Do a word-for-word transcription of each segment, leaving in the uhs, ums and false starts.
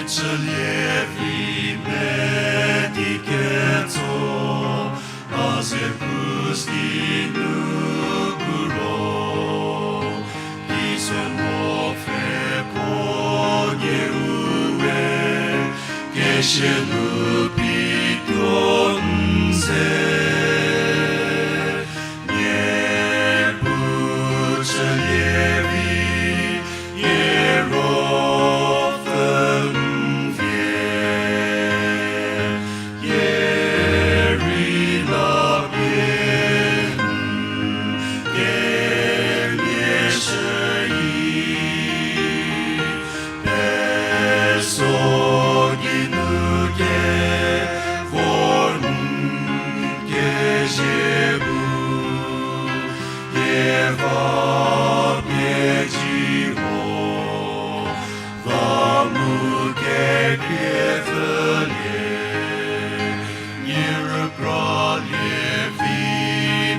Chülie vi medi ketso, a ze krus ki nu gu ro, Jisu mo pfhe ko nie u we, kesia nu pi tuo n ze. Nie pu chülie vi, nie ruopfü n vie, nie rei la pie n kenie shüi. Peso geinu kevor n kezie bu, keva pie ji ho, va mu kekhrie pfhülie. Nie rükra lie vi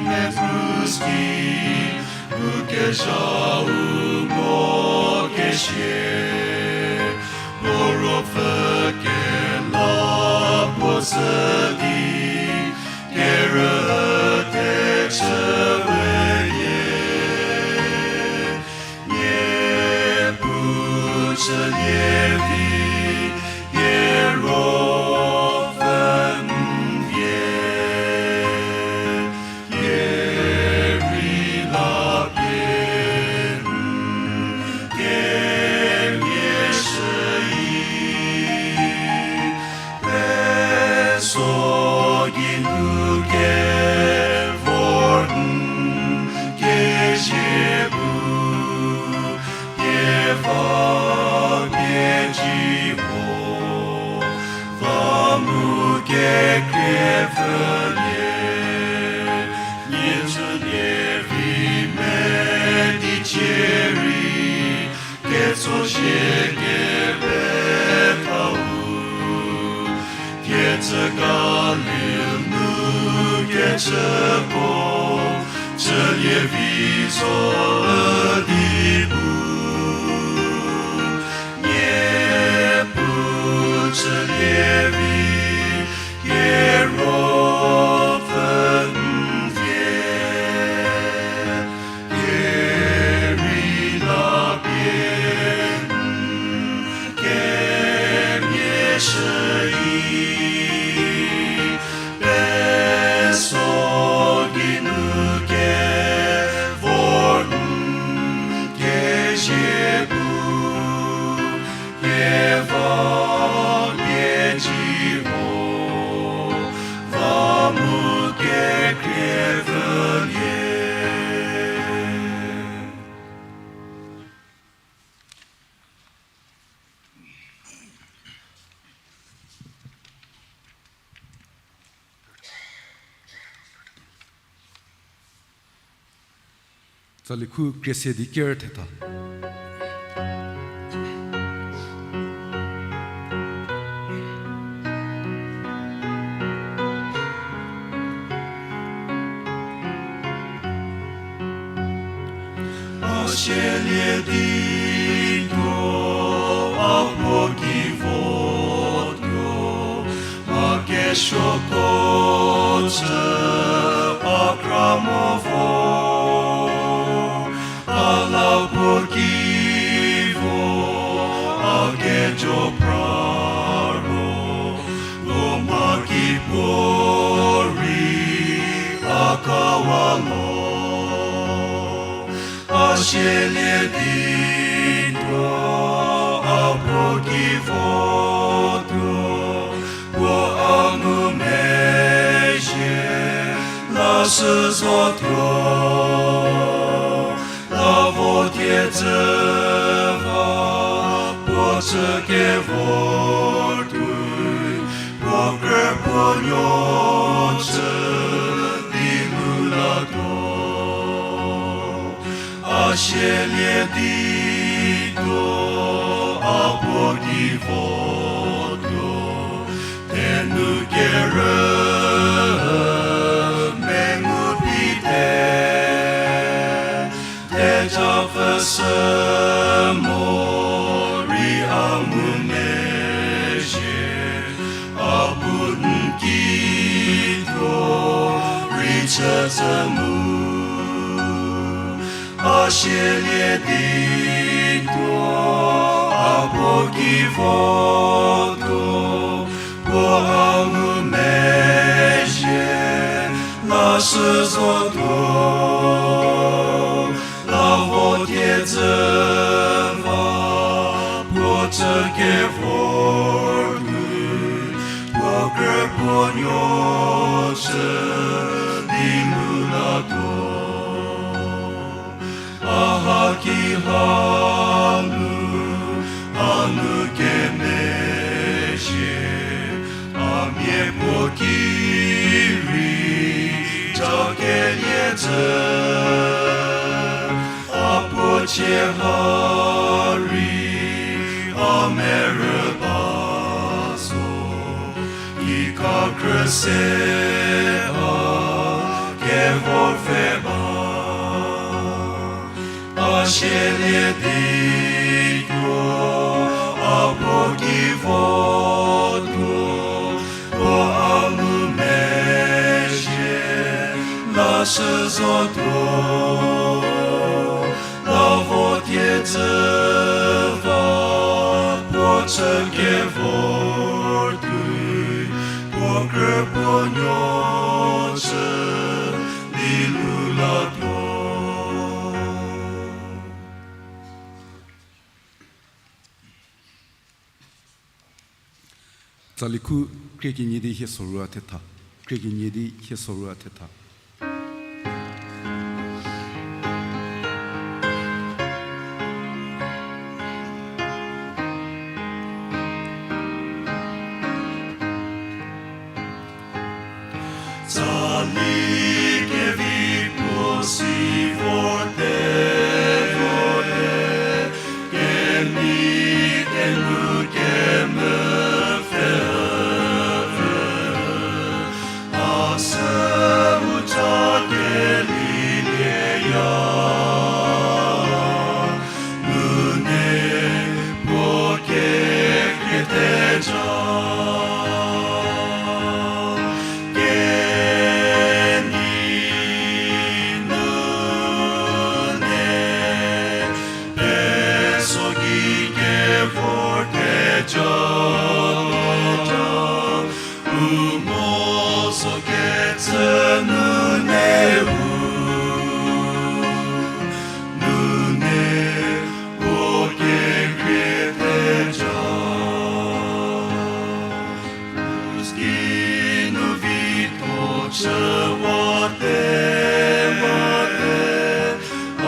mezhü ski, u kezha u mo kesie, puo ruopfü kela puo sü di, kerüte chü we nie. Nie pu chülie vi, nie ruopfü n vie, nie rei la pie n kenie shüi. Peso geinu kevor n kezie bu, keva pie ji ho, va mu kekhrie pfhülie. Nie chülie vi medi cie rei, ketso sie kepethau, kecü Galil nu kechüko, chülie vi zo üdi bu. Nie pu chülie vi, nie ruopfü n vie, nie rei la pie n kenie shüi. Peso geinu kevor n kezie bu, keva pie ji ho, va mu kekhrie pfhülie. Tsali khu krie se di ker thetha. A sielie di tuo, a puo ki votuo, a kesuoko chü, a kra mo vo, a la puo ki vo, a kejo pra ro, puo mha ki puo rei a kawa lo. A sielie di tuo, a puo ki votuo, puo a ngumezhie la shü zotuo, la vo tiecü va puo chü kevor tuoi, puo krü puo nuo chü di lulatuo. A sielie di tuo, a puo ki votuo, thenu kerü mengu pite, theja pfü sü morei a ngumezhie chüzhü mu, a sielie di tuo, a puo ki votuo, puo a ngumezhie, la shü zotuo, la vo tiedzü va, puo chü kevor tuoi, puo krü puo nuo chü di lulatuo. A haki hanu, a nu kemezhie, a miapuo ki rei, ca keliedzü, a puo chie ha rei, a merü ba zo, i kha khrüse a kevor pfhe ba. A sielie di tuo, a puo ki votuo, puo a ngumezhie, la shü zotuo, la vo tiedzü va, puo chü kevor tuoi, puo krü puo nuo chü di lulatuo. Tsali khu, krie kenie di hie sorou a thetha. Krie kenie di hie sorou a thetha. Tsali kevi puo si vorte, vorte, kemi tenu kemepfü, a sü u cha kelilieya, nune puo kekrie theja. Kenei nune peso gei kevor theja, u mo zo kecü nune u, nune puo kekrie theja. Krus ki nu vitho chüwate, wate, a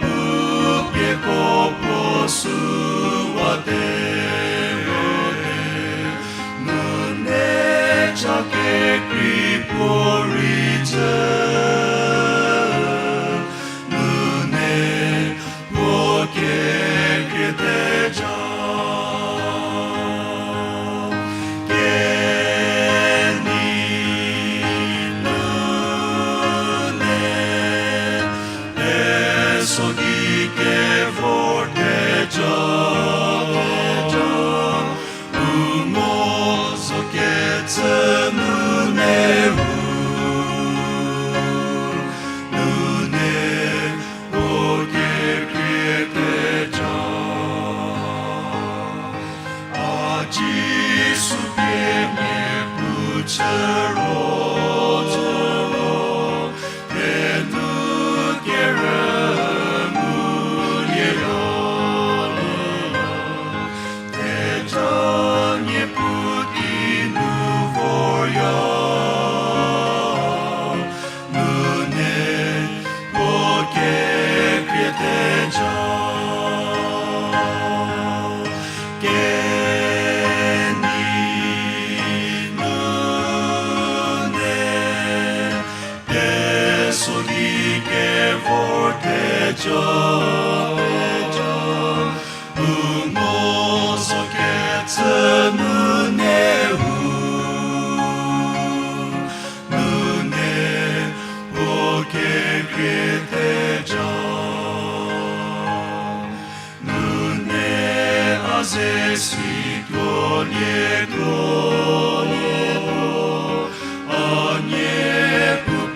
puo pieko puo süwate, wate, nune cha kekrei puo rei tsü, nune puo kekrie theja. Kenei nune peso gei kevor theja, u mo zo kecü nune u, nune puo kekrie theja. A Jisu pie mia puo chü ro, chü ro, thenu kerü ngulie ro, theja Niepuu ki nu vorya, nune puo kekrie theja. Kenei nune peso gei kevor theja, u mo zo kecü nune u, nune puo kekrie theja. Nune a ze situolietuo, a Niepuu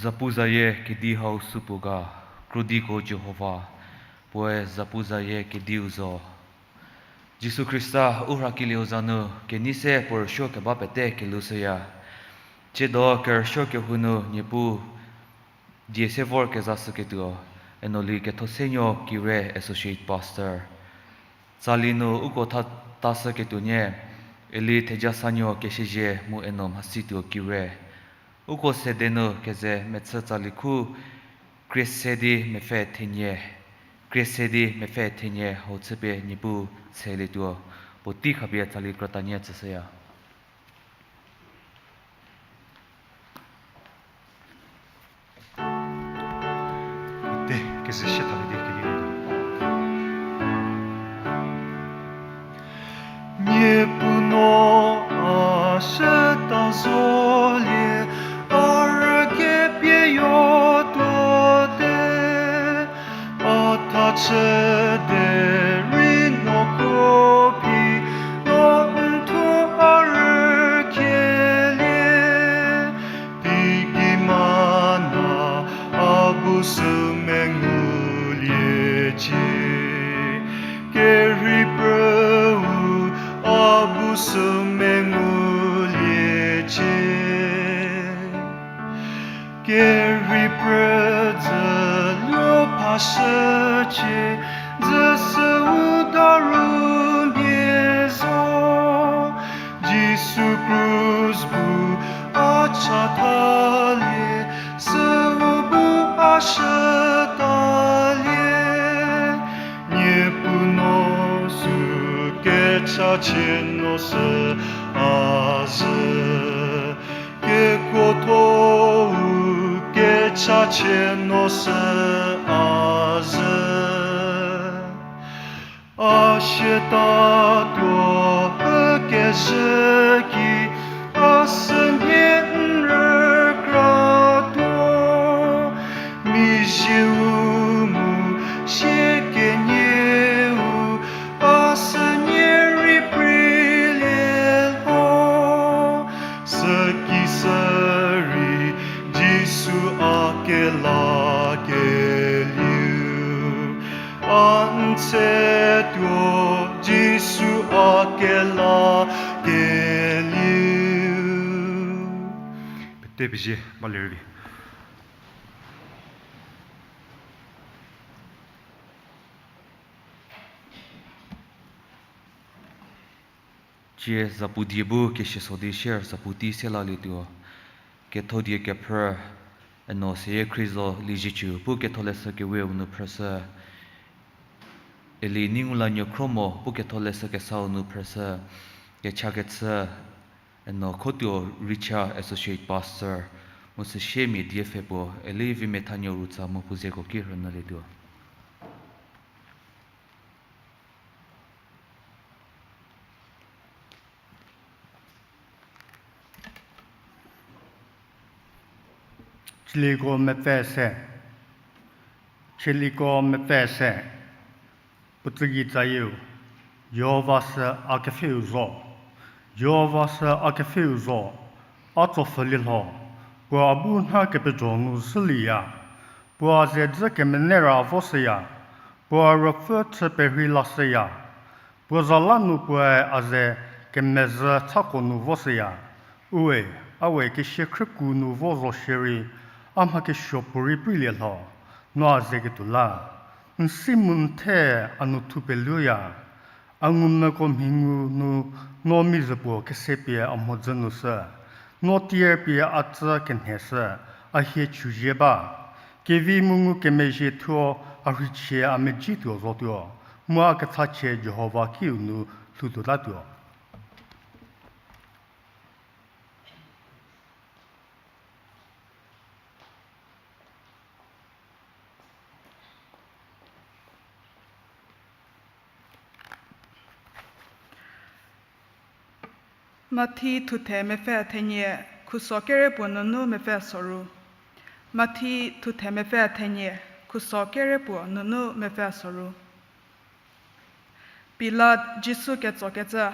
Zapuzayie kedi hau supuo ga, krodiko Jihova, puoe zapuzayie kediu zo. Jisu Khrista u rhakelieu za nu kenei se puo rüsuo keba pete kelhoushüya. Tsiedo kerüsuo kehou nu Niepuu die se vor kezashüketuo, Enoli Kethosenuo Kire, Associate Pastor. Tsali nu uko tha-, tashüketuo nie, Eli Thejasanuo Kesiezie mu Eno Mhasituo Kire. Uko sede nu keze mechü tsali khu, Krie se di mepfü thenie, Krie se di mepfü thenie hau chüpie Niepuu selietuo, puotei khapie tsali krütanie tsüshüya. Te, keze sie thalie di kedi. Niepuu no a shüta zolie, a rükepeyo tuote, a tha chü derei no kuo phi, no n thuo a rükelie. Teigei mana a bu sü menguliecie, kerhei prüu a bu sü menguliecie. Kerhei prüdzü luo phashücie, dzü süu daru mia zo. Jisu krus bu a chathalie, süu bu a shütalie. Niepuu no sü kechachie no sü a zhü, kekuotho-u kechachie no sü a zhü. A siatatuo ükezhü ki, a sünhie n rükratuo. Mizhieu mu sie kenieu, a sünhie rei preilie lho. Süki sürei Jisu a kelakelieu, a n tsetuo Jisu a kelakelieu. Pete pezie, balie rei. Tsie zapu die bu kesieso di sier zapu tei se lalietuo. Ketho die kephrü, Eno Seyie Khrizo Liezietsu pu ketholeshü keweu nu phrüshü. Eli Neingulanuo Khromo pu ketholeshü kesau nu phrüshü. Kechakechü, Eno Khotuo Richa, Associate Pastor, mu süsiemia die pfhe puo Eli Vimethanuo Rutsa mu puo zeko ki rünyülietuo. Tsieliko mepfü se, tsieliko mepfü se, puo tsügei tsayieu, Jihova sü a kepfheu zo, Jihova sü a kepfheu zo, a tsopfhülie lho, puo a bu nha kepejo nu zhülieya, puo a ze dzü kemenei ra voshüya, puo a ruopfü chü perhei lashüya, puo za la nu puoe a ze kemezhü chako nu voshüya. Ue, a we kesia khrüku nu vo zo shierei, a mha kesuo puorei preilie lho, no a ze ketuo la. N si mu n the a nu thu peluoya. A ngumvüko mhi ngu nu no mizipuo kesepie a mhodzü nu shü. No tier pie a tsü kenheshü, a hie chuzie ba. Kevi mu ngukemezhie thuo a rheichie a medzituo zotuo, mu a kethachie Jihova kiu nu lhoutuotatuo. Mathi thuthe mepfü thenie, khuso kerepuo nunu mepfü soru. Mathi thuthe mepfü thenie, khuso kerepuo nunu mepfü soru. Pilat Jisu ketsokecü.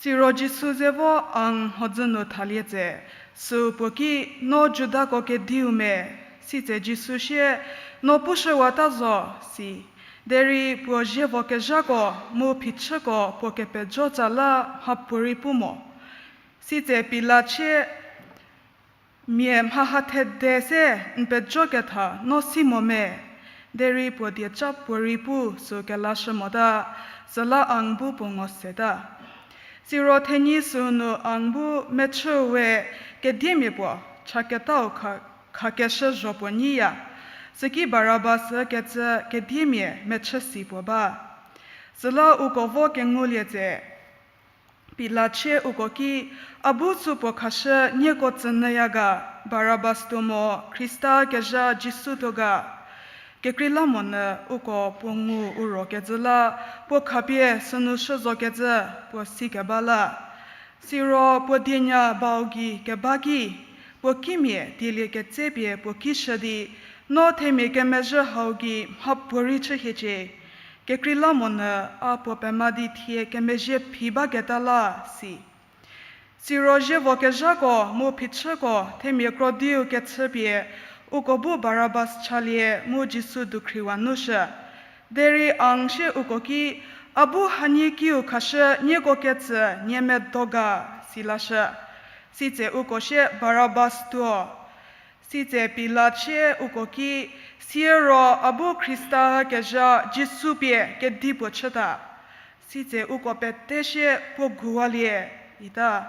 Siro Jisu ze vo ang mhodzü nu thalie tse, süu puo ki, No Judako kediu me? Sitse Jisu sie, No pushüwata zo, si. Derei puo zievokezhako mu phichüko puo kepejotsa la mhapuorei pu mo. Sitse Pilat sie, Mia mha ha thede se n pejoketha no si mo me? Derei puo dieca puorei pu süu kelashü mota, süla ang bu puo ngo seta. Siro thenyi süu nu ang bu mechüu we kediemia puo chaketau kha, khakeshü zho puo nyiya. Süki Barabas ükecü kediemia mechü si puo ba. Süla uko vo kengulie tse, Pilat sie uko ki, A bu süu puo khashü nieko tsünyüya ga, Barabas tuo mo Khrista kezha Jisu tuo ga? Kekreilamonyü uko puo ngu u ro kecü la, puo khapie sünu shü zo kecü puo si keba la. Siro puo dienya bau gei keba ki, puo kimia dielie ketsepie puo ki shü di, No themia kemezhü hau gei mhapuorei chü hiecie. Kekreilamonyü a puo pema di thie kemezhie phi baketa la, si. Siro zievokezhako mu phichüko themia krodiu kechüpie, uko bu Barabas chalie mu Jisu dukhriwa nu shü. Derei ang sie uko ki, A bu hanie kiu khashü nieko ketsü nie medo ga? silashü. Sitse uko sie, Barabas tuo. Sitse Pilat sie uko ki, Siero a bu Khrista kezha Jisu pie kedipuo chüta? Sitse uko pete sie, Puo guwalie, ita.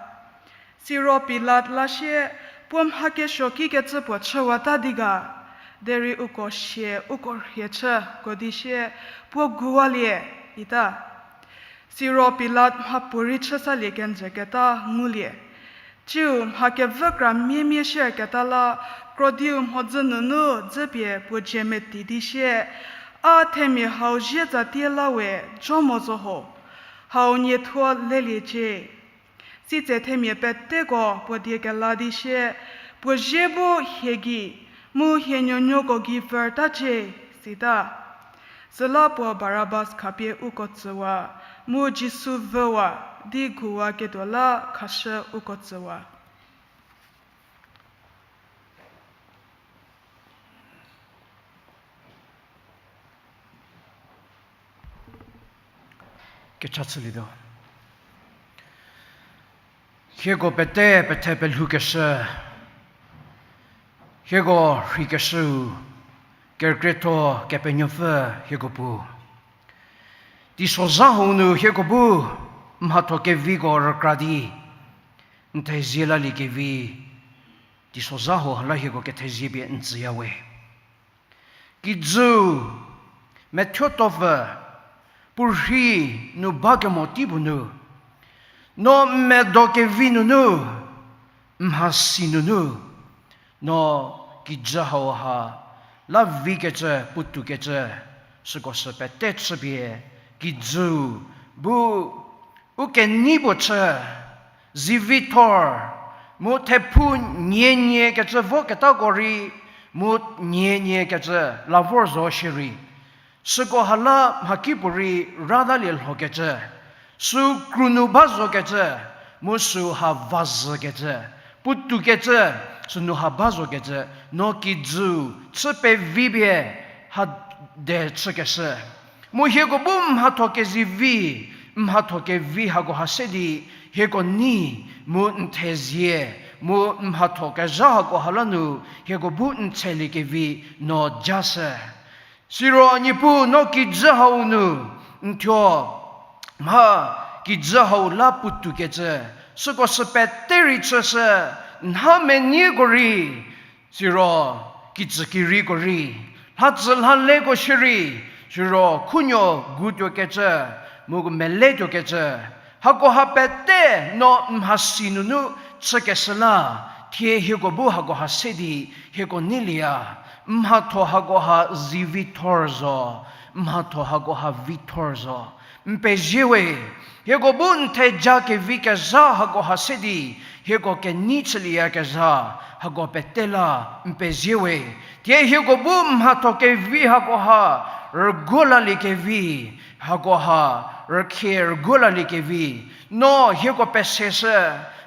Siro Pilat la sie, Puo mha kesuo kikecü puo chüwata di ga? Derei uko sie uko rhie chüko di sie, Puo guwalie, ita. Siro Pilat mhapuorei chü salie kenjüketa ngulie. Tsiu mha kevükra miemie shierketa la, krodiu mhodzü nunu dzüpie puo dzie meti di sie, A themia hau zie tsatie la we jo mo zo ho, hau niethuo leliecie. Sitse themia peteko puo die kela di sie, Puo zie bu hie gei, mu hie nuonuoko gei pfürtacie, sita. Süla puo Barabas khapie uko tsüwa, mu Jisu vüwa di guwaketuo la khashü uko tsüwa. Kecha chülietuo. Hieko pete pethe pelhoukeshü, hieko rheikeshüu, Kerükrietho Kepenuopfü hieko Pu. Teisozha hau nu hieko bu mhatho keviko rükra di n thezie laliekevi, teisozha hau hala hieko kethezie pie n tsüya we. Kijüu, methuotopfü, puorhi nu bakemo tei puo nu, no n medo kevi nunu, n mhasi nunu, no kijü hauha la vikecü, puotoukecü, süko sü pete chüpie, kijüu bu u kenei puo chü, zivithor, mu thephu nienie kecü voketako rei, mu nienie kecü la vor zo shierei, süko hala mhakipuorei ratalie lhokecü, sü kru nu ba zokecü, mu sü ha vazhükecü, puotoukecü, sünu ha ba zokecü, no kijüu chü pevi pie ha de chükeshü. Mu hieko bu mhatho kezivi, mhatho kevi hakoha se di, hieko nei, mu n thezie, mu mhatho kezha hakoha la nu, hieko bu n tseliekevi no jashü. Siro Niepuu no kijü hau nu, n thuo, mha kijü hau la puotoukecü, süko sü pete rei chüshü, nha menieko rei, siro kijü kereiko rei, lhatsü lhaleko shierei, siro khunuo gutuokecü, mu meletuokecü, hakoha pete no n mhasi nunu chükeshü la, thie hieko bu hakoha se di hieko neilieya, n mhatho hakoha zivithor zo, n mhatho hakoha vithor zo. N pezie we, hieko bu n theja kevi kezha hakoha se di, hieko kenei chülieyakezha, hako pete la n pezie we. Thie hieko bu n mhatho kevi hakoha rüguo laliekevi, hakoha rükhie rüguo laliekevi, no hieko peseshü,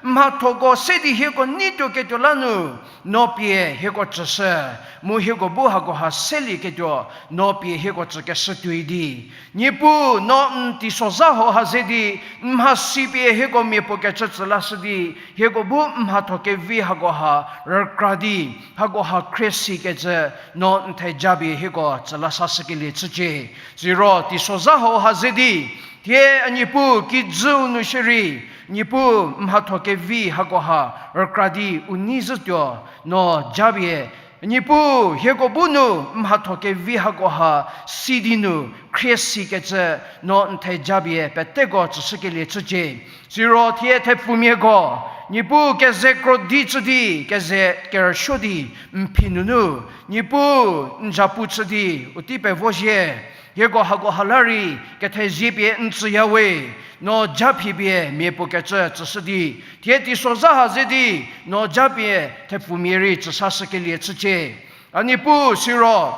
mhathoko se di hieko neituo ketuo la nu, no pie hieko tsüshü, mu hieko bu hakoha selieketuo, no pie hieko tsükeshü tuoi di. Niepuu, no n teisozha hauha ze di, n mhasi pie hieko mia puo kecü tsü lashü di, hieko bu n mhatho kevi hakoha rükra di, hakoha khrie sikecü, no n theja pie hieko tsü la sashükelie chücie. Siro teisozha hauha ze di, thie a Niepuu kijüu nu shierei, Niepuu mhatho kevi hakoha rükra di u nei zhütuo, no japie Niepuu, hieko bu nu mhatho kevi hakoha si di nu khrie sikecü, no n theja pie peteko tsüshükelie chücie. Siro thie thepfumiako, Niepuu keze kro di chü di, keze kerüsuo di, n phi nunu, Niepuu n zapu chü di, u tei pevo zhie, hieko hakoha la rei kethezie pie n tsüya we, no japie mia puo kecü tsüshü di, thie teisozha ha ze di, no japie thepfumia rei tsü sashükelie chücie. A Niepuu siro,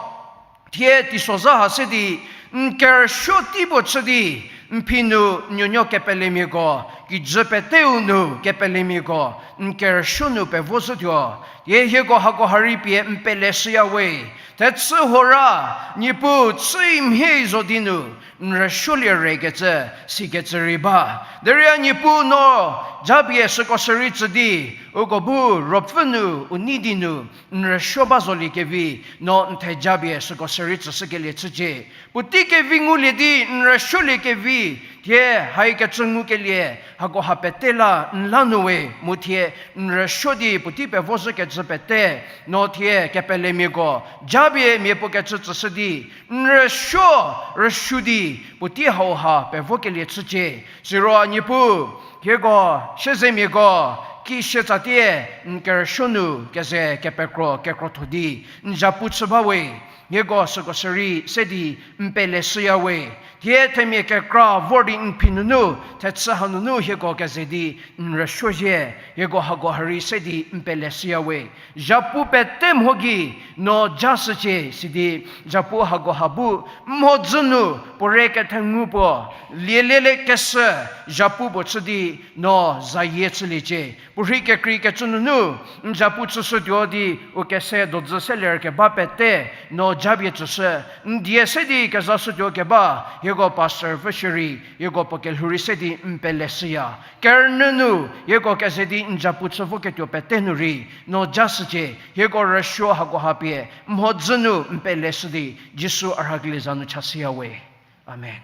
thie teisozha ha se di, n kerüsuo tei puo chü di, n phi nu n nuonuo kepelemiako, kijü peteu nu kepelemiako, n kerüsuo nu pevo zhütuo, thie hieko hakoha rei pie n peleshüya we. Thechü hora, Niepuu chü mhie zo di nu, n rüsuolie rekecü, sikecü rei ba. Derei a Niepuu no, japie süko shürei tsü di, uko bu ruopfü nu u nei di nu, n rüsuo ba zoliekevi, no n theja pie süko shürei tsüshükelie chücie. Puotei kevi ngulie di n rüsuoliekevi, thie haikecü ngukelie, hakoha pete la n la nu we, mu thie n rüsuo di puotei pevo zhükecü pete, no thie kepelemiako, japie mia puo kecü tsüshü di, n rüsuo, rüsuo di, puotei hauha pevokelie chücie. Siro a Niepuu, hieko, siezemiako, ki sietsatie, n kerüsuo nu, keze kepekro, kekrotho di, n zapu chü ba we, hieko süko shürei se di, n peleshüya we, thie themia kekra vor di n phi nunu, thechü hanunu hieko keze di, n rüsuo zhie, hieko hakoha rei se di, n peleshüya we. Zapu pete mho gei, no ja shücie, sidi, zapu hakoha bu, mhodzü nu, puo re kethengu puo, lieliele keshü, zapu puo chü di, no zayie chüliecie. Puorhi kekrei kecü nunu, n zapu chüshütuo di, u kese dodzü se lerkeba pete, no japie tsüshü, n die se di kezashütuo keba, hieko pastor pfü shürei, hieko puo kelhou rei se di n peleshüya. Kerünyü nu, hieko keze di n zapu chü voketuo pete nu rei, no ja shücie, hieko rüsuo hakoha pie, mhodzü nu n peleshü di, Jisu a rhakelie za nu chashüya we. Amen.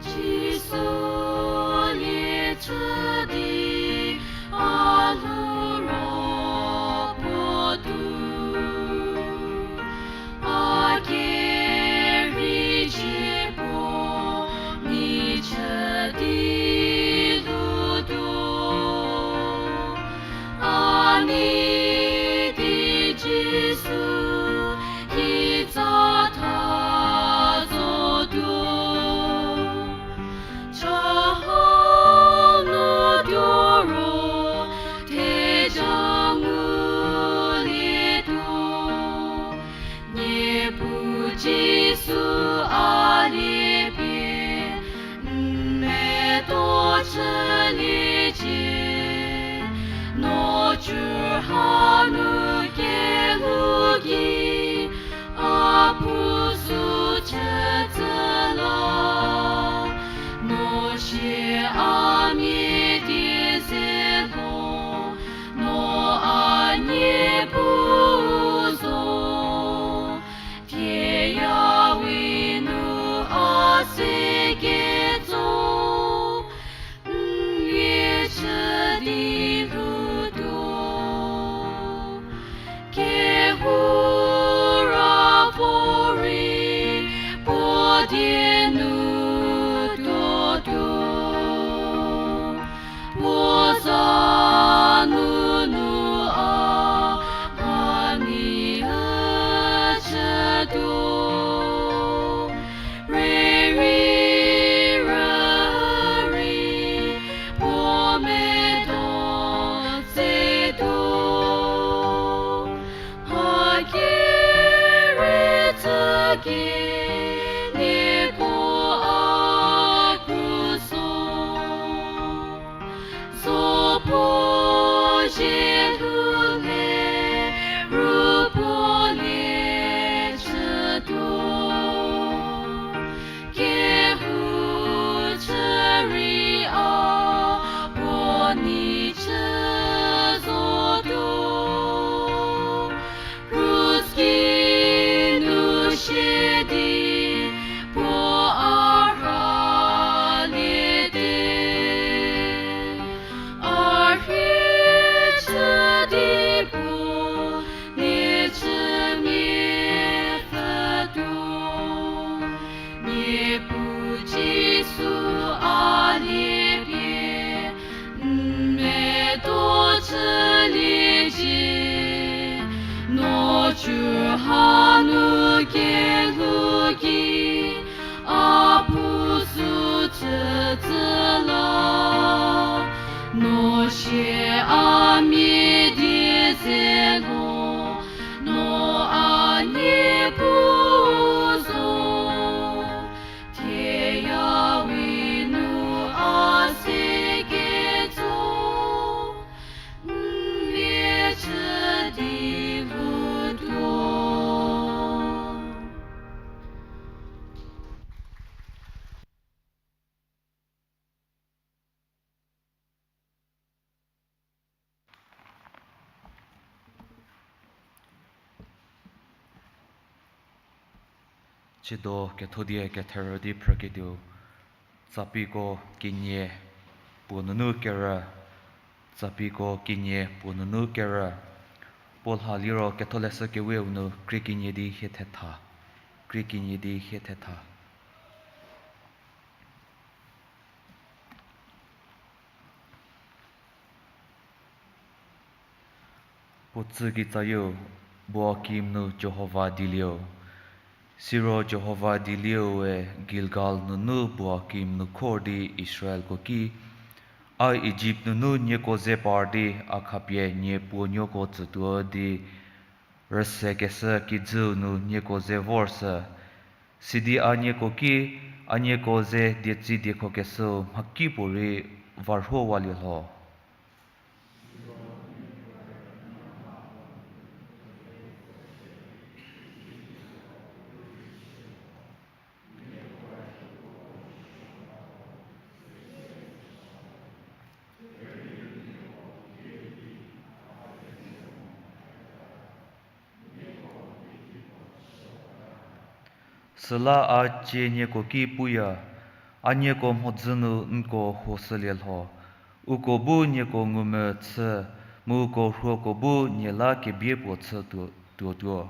Jisu lie chü di a lhou ro puo tuo, a kerei chie puo ni chü di lhoutuo. A nei di Jisu kitsa tha zotuo. Cha hau nu tuo ro theja ngulietuo. Niepuu Jisu a lie pie n medo chüliecie. No cü hanu kelhou ki a puo sü chütsü la, no sie a mia die ze lho, no a Niepuu zo. Thie di lhoutuo. Kehou ra puo rei puo die nu tuotuo. Puo za nunu a mhani üchütuo. Rei rei rürei puo medo tsetuo. Mha kere tsüki nieko a kruso. Sopuo zhie lhou le ru puo lie chütuo. Kehou chü rei a puo nei chü zotuo. Krus ki nu sie di puo a rhaliete. A rhie chü di puo nie chümia pfütuo. Niepuu Jisu a lie pie n medo chüliecie. No cü hanu kelhou ki a puo sü chütsü la. No sie a mia die ze lho, no a Niepuu zo. Thieya we nu a se ketso, n vie chü di lhoutuo. Tsiedo kethodie ketherü di phrüketuo, Tsapiko kenie puo nunu kerü, Tsapiko kenie puo nunu kerü. Puo lha liro Ketholeshü Kewe-u nu krie kenie di hie thetha, krie kenie di hie thetha. Puo tsükitsayieu, Boakim nu Jihova dielieu. Siro Jihova dielieu-e Gilgal nunu Boakim nu khor di Israelko ki, A Ijipt nunu nieko ze par di a khapie nie puonuoko tsütuo di rüse keshü kijüu nu nieko ze vorshü. Sidi a nieko ki, a nieko ze dietsi diekhokeshüu mhakipuorei varhuowalie lho. Süla a cie nieko ki puya, a nieko mhodzü nu nko huoshülie lho, uko bu nieko ngumvü chü, mu uko rhuoko bu nie la kebie puo chü tuo, tuotuo.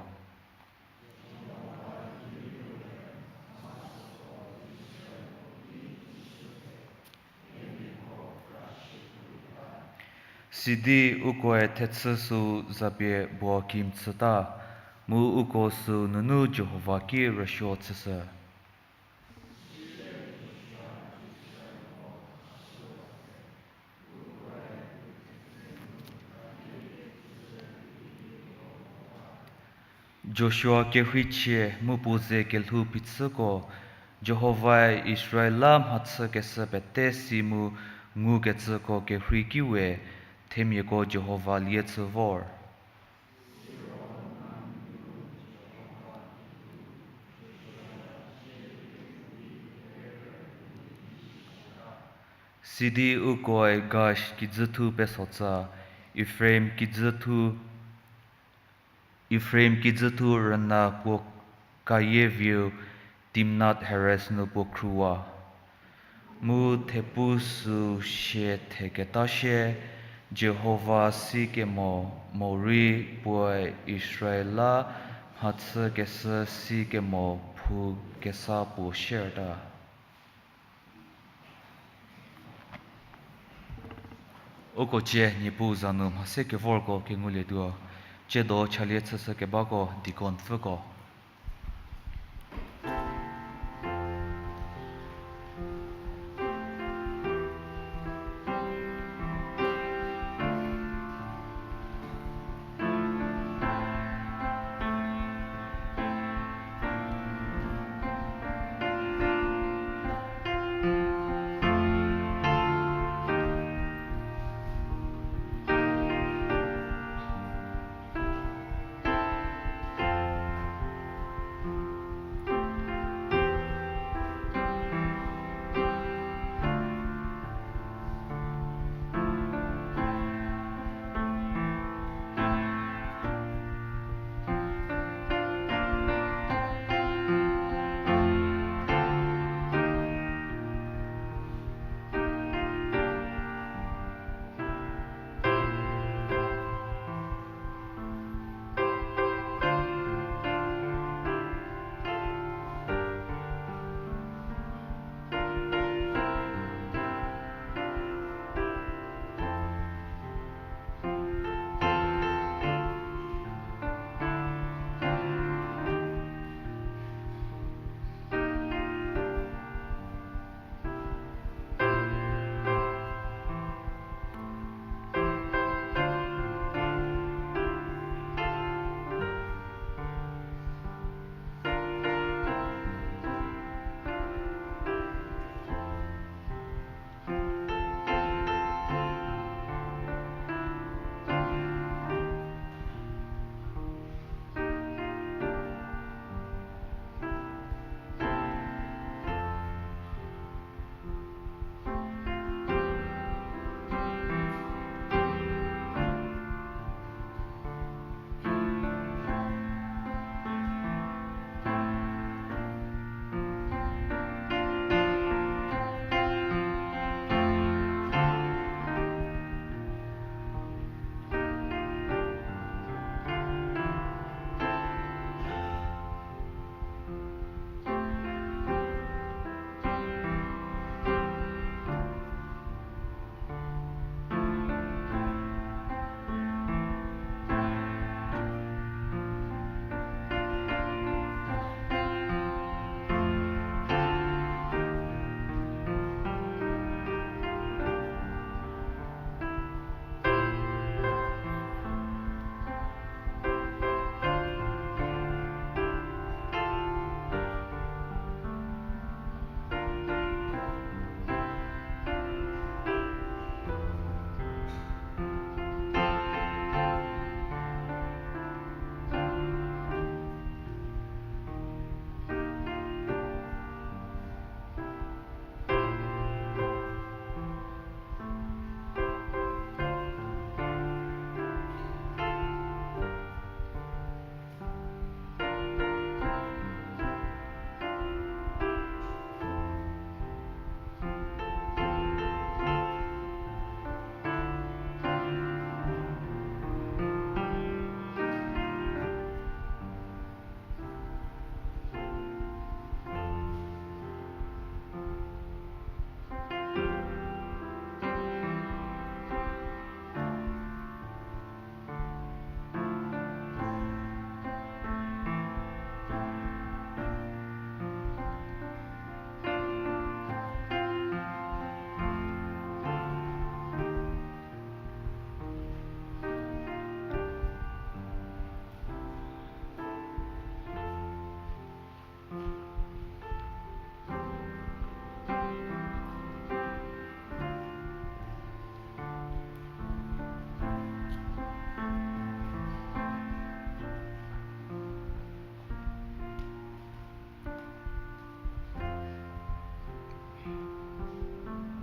Sidi ukoe thechü süu zapie Boakim chüta, mu uko süu nunu Jihova ki rüsuo chüshü. Joshua kerhei chie mu puo ze kelhou phichüko, Jihovae Israel la mhachükeshü pete si mu ngukecüko kerhei ki we, themiako Jihova lie chü vor. Sidi ukoe Gash kijüthu pesotsa, Efraim kijüthu, Efraim kijüthu rüna puo kayieviu Timnat Heres nu puo khruwa. Mu thepu süu sie theketa sie, Jihova sikemo morei puoe Israel la mhachükeshü sikemo phou kesa puo sierta. Uko cie Niepuu za nu mhase kevorko kengulietuo, tsiedo chalie chüshü kebako deacon pfüko.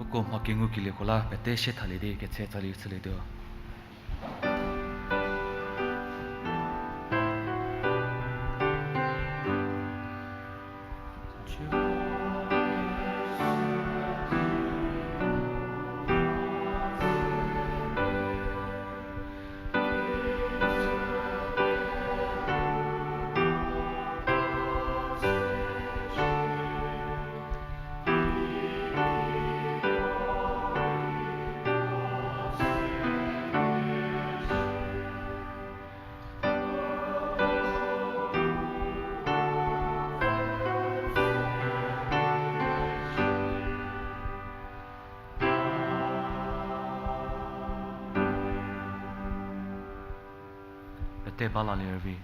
Uko mha kengukelieko la pete sie thalie di ketse tsali chülietuo. Te ba la lervi.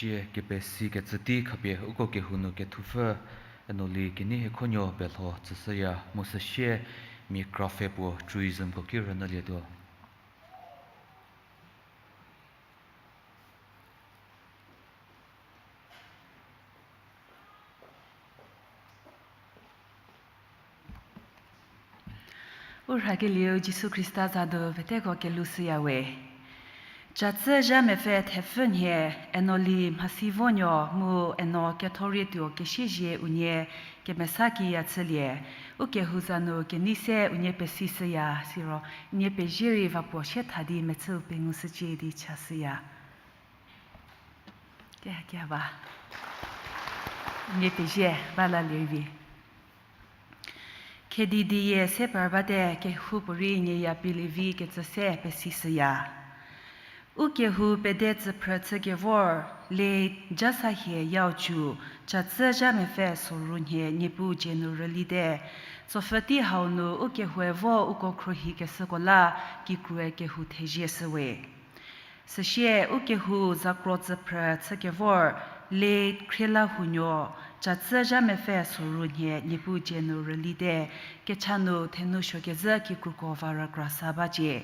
Cie kepesi kecü tei khapie uko kehou nu kethupfü Enoli Keneihiekhonuo belho tsüshüya mu süsie mia kra pfhe puo tourismko ki rünyülietuo. U rhakelieu Jisu Khrista za nu peteko kelou shüya we. Catsü zha mepfü thepfü nhie, Enoli Mhasivonuo mu Eno Kethourietuo Kesiezie unie kemesa kiya chülie, u kehou za nu kenei se unie pesi shüya, siro unie pezie rei va puo sie tha di mechüu pengushücie di chashüya. Kehakeha ba. Unie pezie ba la lervi. Khedi diye se par bate kehoupuorei nie ya pie lievi kecü se pesi shüya. U kehou pede tsüphrü chükevor, le Jasahie Yaochu, catsü zha mepfü soru nhie Niepuu dzie nu rülite, tsopfü tei hau nu u kehoue vo uko khruohi keshüko la kikrue kehou thezie shüwe. Süsie u kehou zakro tsüphrü chükevor, le Khrielahunuo, catsü zha mepfü soru nhie Niepuu dzie nu rülite, kecha nu thenu suokezhü kikruko va rükra sa bacie.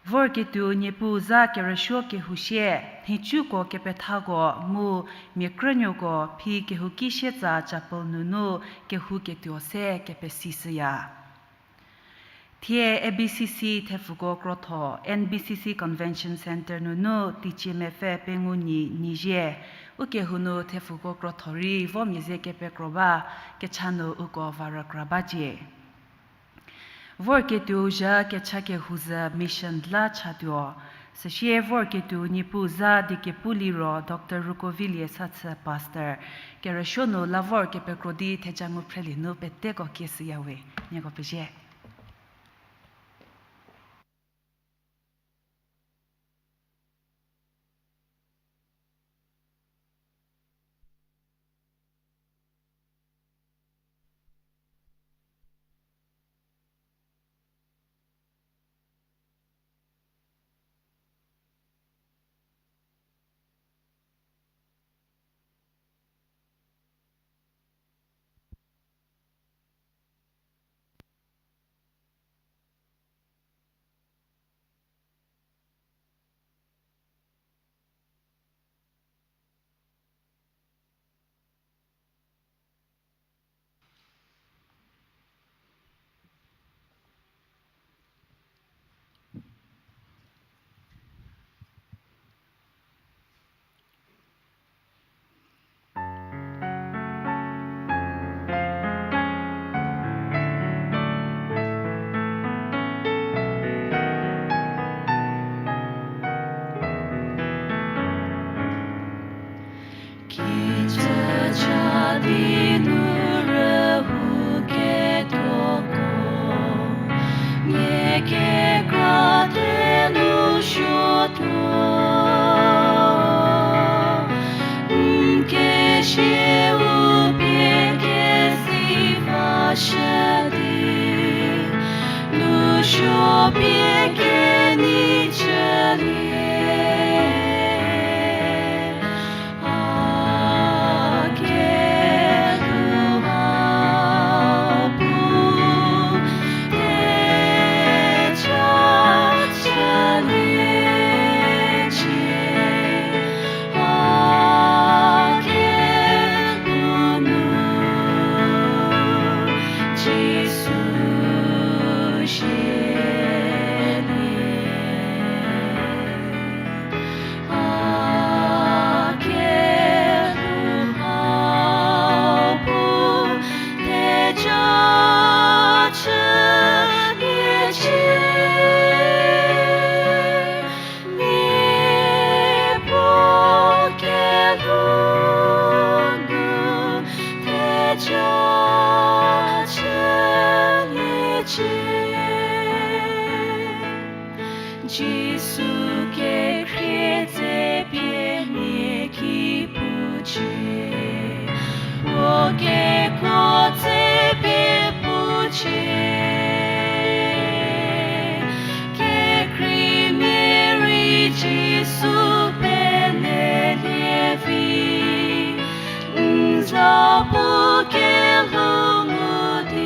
Vorketuo Niepuu za kerüsuo kehou sie, nhicuko kepethako mu mia krünuoko phi kehouki sietsa chapel nunu kehou ketuo se kepesi shüya. Thie A B C C thepfuko krotho, N B C C Convention Centre nunu teicie mepfü pengou nyi nyizie, u kehou nu thepfuko krotho rei vomia ze kepekro ba, kecha nu uko va rükra bacie. Vorketuo zha kecha kehou zü mission la chatuo. Süsie vorketuo Niepuu za di kepu liro Doctor Rukovilie Sathü pastor. Kerüsuo nu la vor kepekro di theja ngu phrelie nu peteko kieshüya we. Nieko pezie. Kijü ca di nu rühou ketuoko, nie kekra te nu suotuo. N kesie u pie kezi vashü di, nu suo pie kenei chülie. A ke Jisu kekhrie tse pie mia ki pucie, puo kekuo tse pie pucie. Kekreimia rei Jisu pelelie vi, n za puo kelhou ngu di.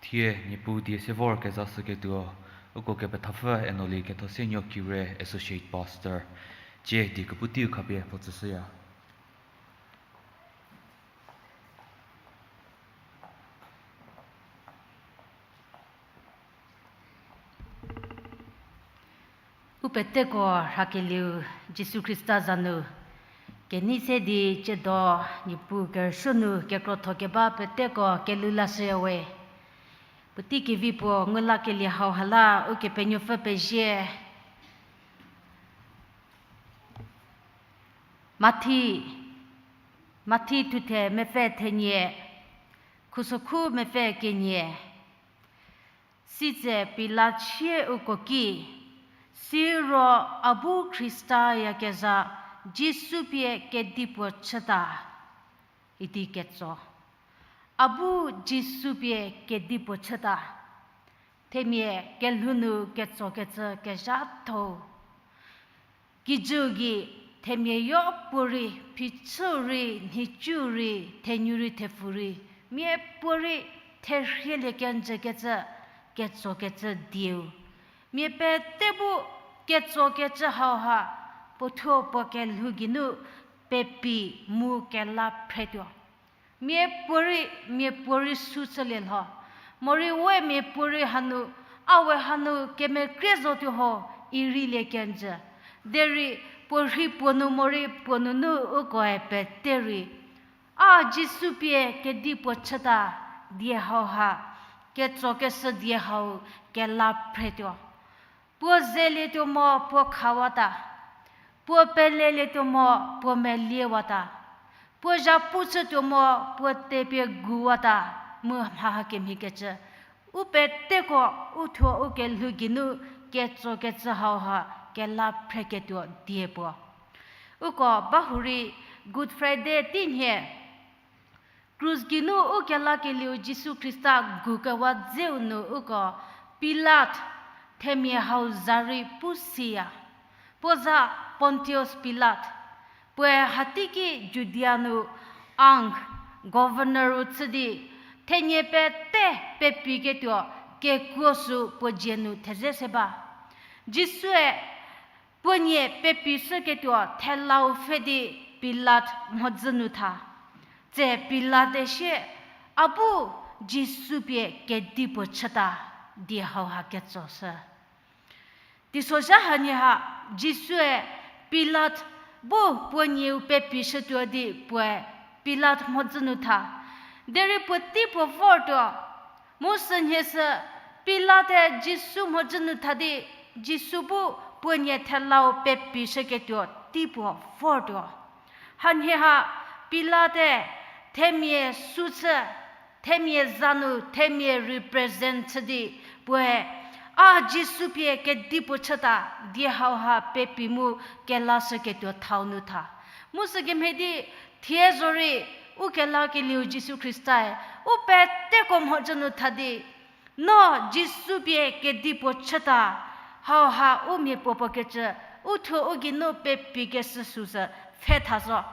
Thie Niepuu die se vor kezashüketuo, uko kepethapfü Enoli Kethosenuo Kire, Associate Pastor, cie die kepu teiu khapie puo tsüshüya. U peteko rhakelieu Jisu Khrista za nu, kenei se di ciedo Niepuu kerüsuo nu kekrotho keba peteko kelhou lashüya we. Puotei kevi puo ngu lakelie hauha la Ukepenuopfü pezie. Mathi, Mathi thuthe mepfü thenie, khusokhu mepfü kenie. Sitse Pilat sie uko ki, siro a bu Khrista yakezha Jisu pie kedipuo chüta, idi ketso. A bu Jisu pie kedipuo chüta. Themia kelhou nu ketsokecü kezhatho-u. Kijüu gei themia yopuorei, phichüu rei, nhicuu rei, thenuo rei, thepfu rei, miapuorei therhielie kenjükecü, ketsokecü dieu. Mia pete bu ketsokecü hauha, puothuo puo kelhou geinu pepi mu kela phretuo. Miapuorei, miapuorei su chülie lho. Morei we miapuorei hanu, a we hanu kemekrie zotuo ho, ireilie kenjü. Derei puorhi puo nu morei puo nunu ukoe pete rei, a Jisu pie kedipuo chüta die hauha, ketsokeshü die hau kela phretuo. Puo zelietuo mo puo khawata. Puo pelelietuo mo puo meliewata. Puo zhapu chütuo mo puo tepie guwata, mu mha hakemhiekecü. U peteko uthuo u kelhou geinu ketsokecü hauha kela phreketuo die puo. Uko bahurei Good Friday teinhie krus geinu u kelakelieu Jisu Khrista gukewa dzeu nu uko Pilat themia hau za rei pu siya. Puo za Pontius Pilat. Puoe hateiki Judia nu ang, governor-u chü di, thenie pete pepiketuo kekuo sü puo dzie nu theze se ba. Jisue puo nie pepishüketuo thelau pfhe di Pilat mhodzü nu tha. Tse Pilate sie, a bu Jisu pie kedipuo chüta die hauha ketsoshü. Teisozha hanie ha, Jisue Pilat bu puo nieu pepishütuo di puoe Pilat mhodzü nu tha. Derei puotei puo vortuo, mu sünhie sü Pilate Jisu mhodzü nu tha di, Jisu bu puo nie thelau pepishüketuo tei puo vortuo. Hanie ha Pilate themia sü chü, themia za nu themia represent chü di puoe A Jisu pie kedipuo chüta, die hauha pepi mu kelashüketuo thau nu tha. Mu sükemhie di thie zorei, ukelakelieu Jisu Khristae u peteko mhodzü nu tha di, no Jisu pie kedipuo chüta, hauha u mia puopuo kecü, uthuo u geinu pepi keshü süsü pfhe tha zo.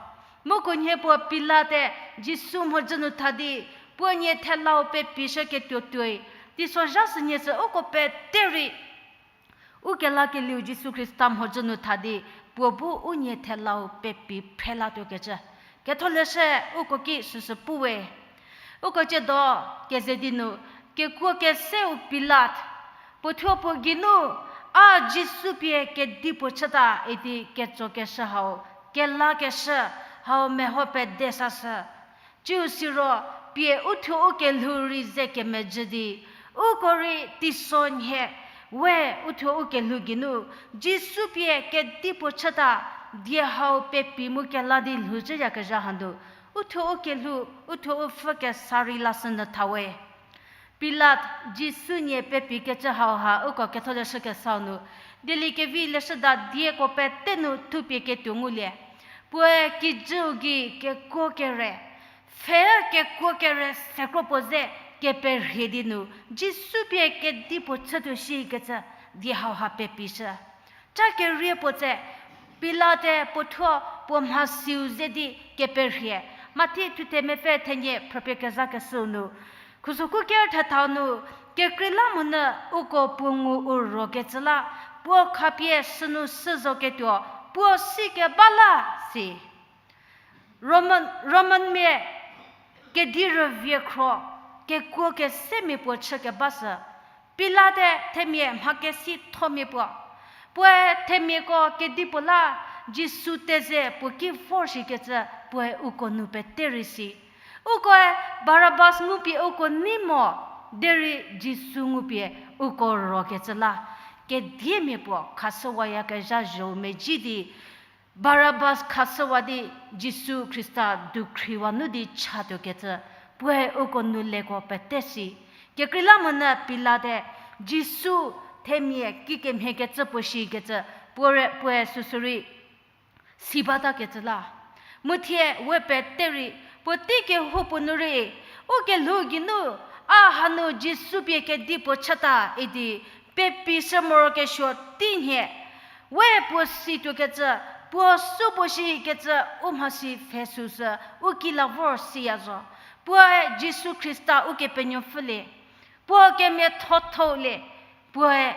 Mu khunhie puo Pilate Jisu mhodzü nu tha di, puo nie thelau pepishüketuo tuoi, teisozha sünhie sü uko pete rei ukelakelieu Jisu Khrista mhodzü nu tha di, puo bu u nie thelau pepi phrelatuo kecü. Ketholeshü uko ki süsü pu we. Uko ciedo keze di nu, kekuo keseu Pilat, puothuo puo geinu, a Jisu pie kedipuo chüta idi ketsokeshü hau, kelakeshü hau meho pede sashü. Ciu siro pie uthuo u kelhou rei ze kemejü di, uko rei teisonhie, we uthuo u kelhou geinu, Jisu pie kedipuo chüta, die hau pepi mu kela di lhouzhüyakezha hanu, uthuo u kelhou, uthuo u pfü kesa rei lashü nyü tha we. Pilat Jisu nie pepi kecü hauha uko ketholeshü kesau nu, dieliekevi leshüda dieko pete nu thupie ketuo ngulie. Puoe kijüu gei kekuo kere, pfhe kekuo kere sekro puo ze keperhie di nu, Jisu pie kedipuo chütuo shikecü die hauha pepishü. Ca kerie puo tse, Pilate puothuo puo mhasiu ze di keperhie. Mathi thuthe mepfü thenie phrüpie kezakeshüu nu, khusokhu ker thethau nu, kekreilamonyü uko puo ngu u rokecü la, puo khapie sünu sü zoketuo, puo sikeba la, si. Roman, Romanmia kedi rüvie khro, kekuo kesemia puo chükeba sü. Pilate themia mhakesithomia puo. Puoe themiako kedipuo la, Jisu teze puo ki vorshikecü puoe uko nu pete rei si. Ukoe Barabas ngupie uko nei mo, derei Jisu ngupie uko rokecü la. Kediemia puo khashüwayakezha zho medzi di, Barabas khashüwa di Jisu Khrista dukhriwa nu di chatuokecü, puoe uko nu leko pete si. Kekreilamonyü Pilate Jisu themia kikemhiekecü puo shikecü, puoe, puoe süsürei si batakecü la. Mu thie we pete rei, puotei kehoupuo nu rei, u kelhou geinu, a hanu Jisu pie kedipuo chüta idi, pepi shü morokesuo teinhie, we puo situokecü, puo supuo shikecü u mhasi pfhe süsü, u ki la vor siya zo. Puoe Jisu Khrista Ukepenuopfü le, puo kemiathothou le, puoe,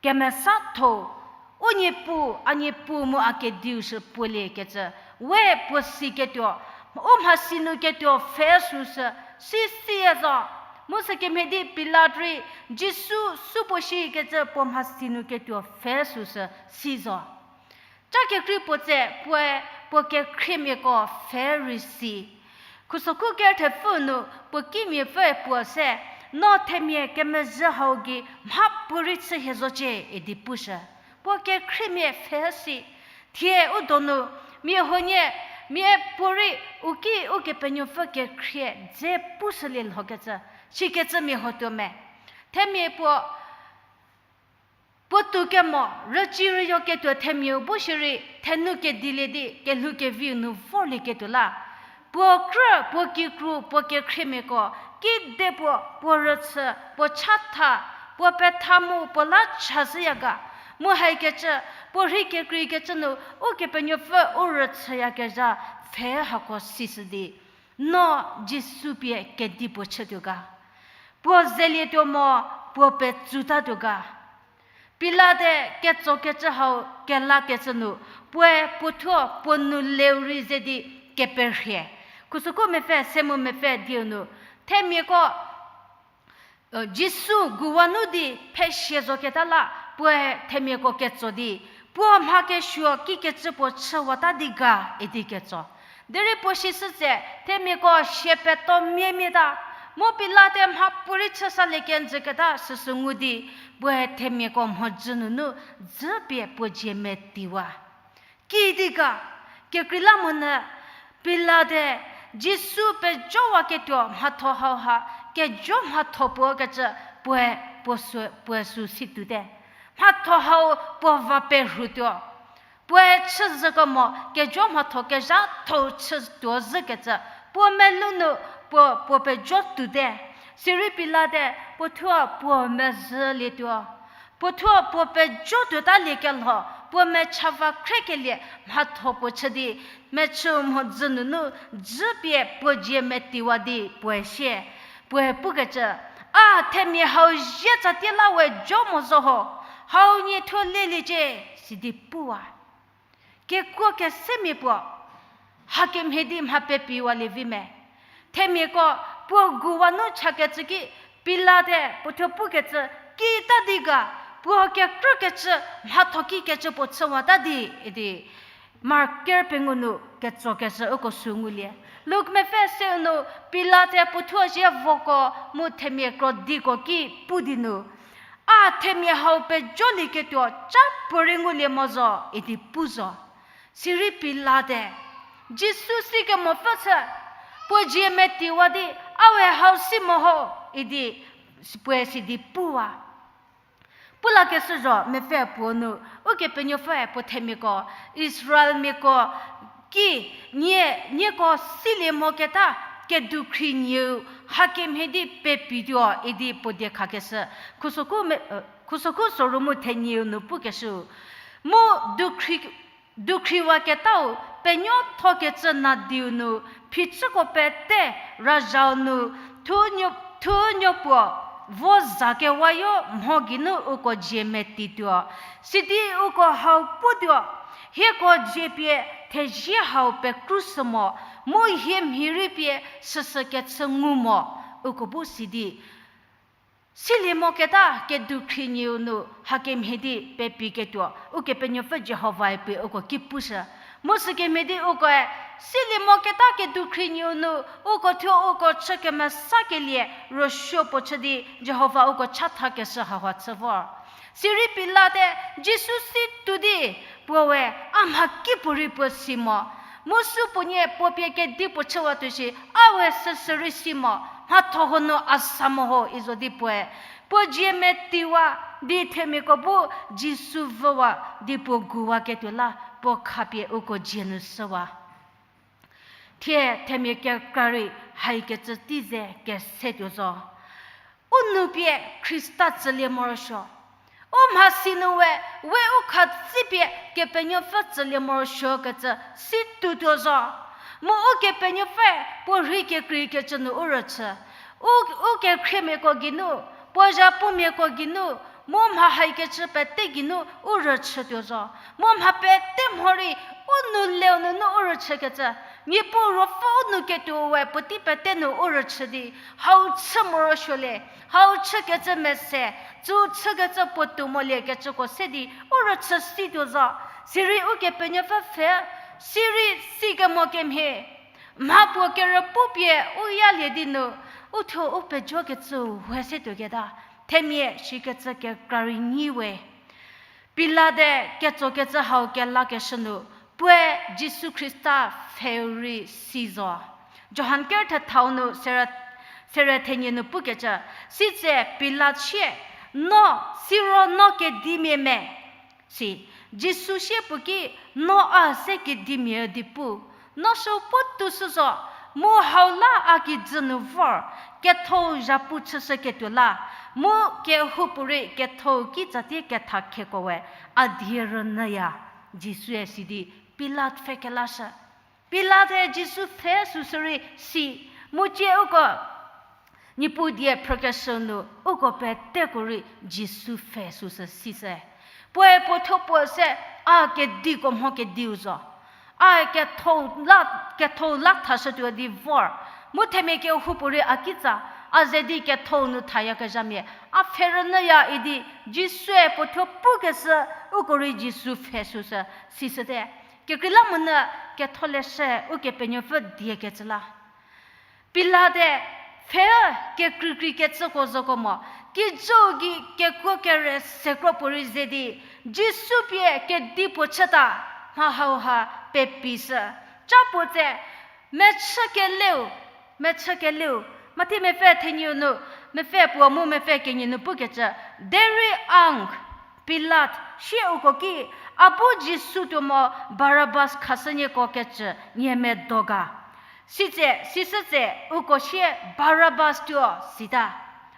kemesatho, u Niepuu, a Niepuu mu a Kediu shü puo liekecü, we puo siketuo, u mhasi nu ketuo pfhe süsü, si siya zo. Mu sükemhie di Pilat rei, Jisu supuo shikecü puo mhasi nu ketuo pfhe süsü, si zo. Ca kekrei puo tse puoe puo kekhriemiako pfhe rei si. Khusokhu ker thepfü nu puo kimiapfüe puo se, no themia kemezhü hau gei mhapuorei chü hie zocie idi pushü. Puo kekhriemia pfhe si. Thie u donu, mia huonie, mia puorei u ki Ukepenuopfü kekhrie dze pushülie lhokecü, sikecü mia huotuo me. Themia puo puotou kemo, rüci rüyo ketuo themiau bu shierei, thenu kedilie di kelhou keviu nu vorlieketuo la. Puo krü, puo kikru, puo kekhriemiako, kide puo, puo rüchü, puo chatha, puo petha mu puo la chashüya ga, mu haikecü, puo rhei kekreikecü nu, Ukepenuopfü u rüchüyakezha pfhe hako sishü di, no Jisu pie kedipuo chütuo ga. Puo zelietuo mo, puo petsutatuo ga. Pilate ketsokecü hau kelakecü nu, puoe puothuo puo nu leu rei ze di keperhie. Khusokhu mepfü, se mu mepfü dieu nu, themiako, Jisu guwa nu di phesie zoketa la, puoe themiako ketso di, puo mha kesuo kikecü puo chüwata di ga idi ketso. Derei puo sishü tse, themiako sie peto miemieta, mu Pilate mhapuorei chü salie kenjüketa süsü ngu di, puoe themiako mhodzü nunu dzü pie puo dzie metiwa. Kidi ga, kekreilamonyü Pilate Jisu pejowaketuo mhatho hauha, kejo mhatho puo kecü puoe puo sü, puoe sü si tuote. Mhatho hau puo va perhutuo. Puoe chüzhüko mo, kejo mhatho kezhatho-u chütuo zhükecü, puo melou nu puo, puo pejo tuote. Sirei Pilate puo thuo puo mezhülietuo. Puo thuo puo pejo tuotaliekelho, puo mecha va khriekelie mhatho puo chü di, mechü mhodzü nunu dzü pie puo dzie metiwa di puoe sie. Puoe pukecü, A themia hau zie tsatie la we jo mo zo ho, hau nie thuo leliecie, sidi puwa. Kekuo kesemia puo, hakemhie di mha pepiwalie vi me. Themiako puo guwa nu chakecü ki, Pilate puo thuo pukecü, Kita di ga, puo kekrükecü, mhatho kikecü puo chüwata di, idi Mark ker pengou nu ketsokeshü uko sü ngulie. Luk mepfü seu nu Pilate puo thuo zie voko mu themia krodiko ki pu di nu, A themia hau pejolieketuo ca puorei ngulie mo zo, idi pu zo. Sirei Pilate, Jisu sikemopfü chü, puo dzie metiwa di, A we hau si mo ho, idi puoe sidi puwa. Pu lakeshü zho mepfü puo nu, Ukepenuopfüe puo themiako, Israelmiako ki, nie, nieko silie moketa kedukhri nieu hakemhie di pepituo idi puo die khakeshü. Khusokhu me, e, khusokhu soru mu thenieu nu pukeshü. Mu dukhri, dukhriwaketau penuothokecü nadiu nu phichüko pete razhau nu thunuo, thunuo puo vo zakewayo mho geinu uko dzie metituo. Sidi uko hau putuo, Hieko dzie pie thezie hau pekrushü mo, mu hie mhi rei pie süsü kechü ngu mo, uko bu sidi silie moketa kedukhri nieu nu hakemhie di pepiketuo Ukepenuopfü Jihovae pie uko ki pushü. Mu sükemhie di ukoe silie moketa kedukhri nieu nu uko thuo uko chü kemesakelie rüsuo puo chü di Jihova uko chathakeshü haha chü vor. Sirei Pilate Jisu si tuo di puoe, A mhakipuorei puo si mo, mu süpuonie puo pie kedipuo chüwatuo shi, A we süsü rei si mo, mhatho ho nu a sa mo ho, izo di puoe puo dzie metiwa di themiako bu Jisu vüwa di puo guwaketuo la puo khapie uko dzie nu shüwa. Thie themia kekra rei haikecü tei ze kesetuo zo. U nou pie Khrista tsülie morosuo. U mhasi nu we, we u khatsipie Kepenuopfü tsülie morosuokecü si tuotuo zo. Mu Ukepenuopfü puo rhei kekreikecü nu u rüchü. U, u kekhriemiako geinu, puo zhapumiako geinu, mu mha haikecü pete geinu u rüchütuo zo. Mu mha pete mhorei u nou leu nunu u rüchükecü, Niepuu Ruopfü u nou ketuo we puotei pete nu u rüchü di, hau chü morosuolie, hau chükecü mese, tsü chükecü puotou moliekecüko se di u rüchü situo zo. Sirei Ukepenuopfü pfhe, sirei sikemo kemhie mha puo kerüpuo pie u yalie di nu, u thuo u pejokecüu we se tuoketa, themia shikecü kekra rei nyi we. Pilate ketsokecü hau kelakeshü nu, puoe Jisu Khrista pfheu rei si zo. Johan ker thethau nu sere, sere thenie nu pukecü, sitse Pilate sie, No, siro no kedimia me? Si, Jisu sie puo ki, No a se kedimia di pu. No süu puotou shü zo, mu hau la a kijü nu vor, kethou zhapu chüshüketuo la, mu kehoupuorei kethou kitsatie ketha kheko we a die rünyüya, Jisue sidi Pilate pfhe kelashü. Pilate Jisu pfhe süsü rei si, mu tie uko Niepuu die phrükeshü nu uko peteko rei Jisu pfhe süsü sishü. Puoe puo thuo puo se, A kediko mho kediu zo. A kethou la, kethou la thashütuo di vor. Mu themia kehoupuorei a kitsa, a ze di kethou nu thayakezhamia a pfhe rünyüya idi Jisue puo thuo pukeshü, uko rei Jisu pfhe süsü sishüte. Kekreilamonyü ketholeshü Ukepenuopfü diekecü la. Pilate pfhe kekreikreikecüko zoko mo, kijüu gei kekuo kere sekro puorei ze di, Jisu pie kedipuo chüta, mha hauha pepishü. Ca puo tse, mechü keleu, mechü keleu, Mathi mepfü thenieu nu, mepfü puo mu mepfü kenie nu pukecü, derei ang, Pilat, sie uko ki, a bu Jisu tuo mo Barabas khashünieko kecü nie medo ga. Sitse, sisü tse, uko sie Barabas tuo, sita.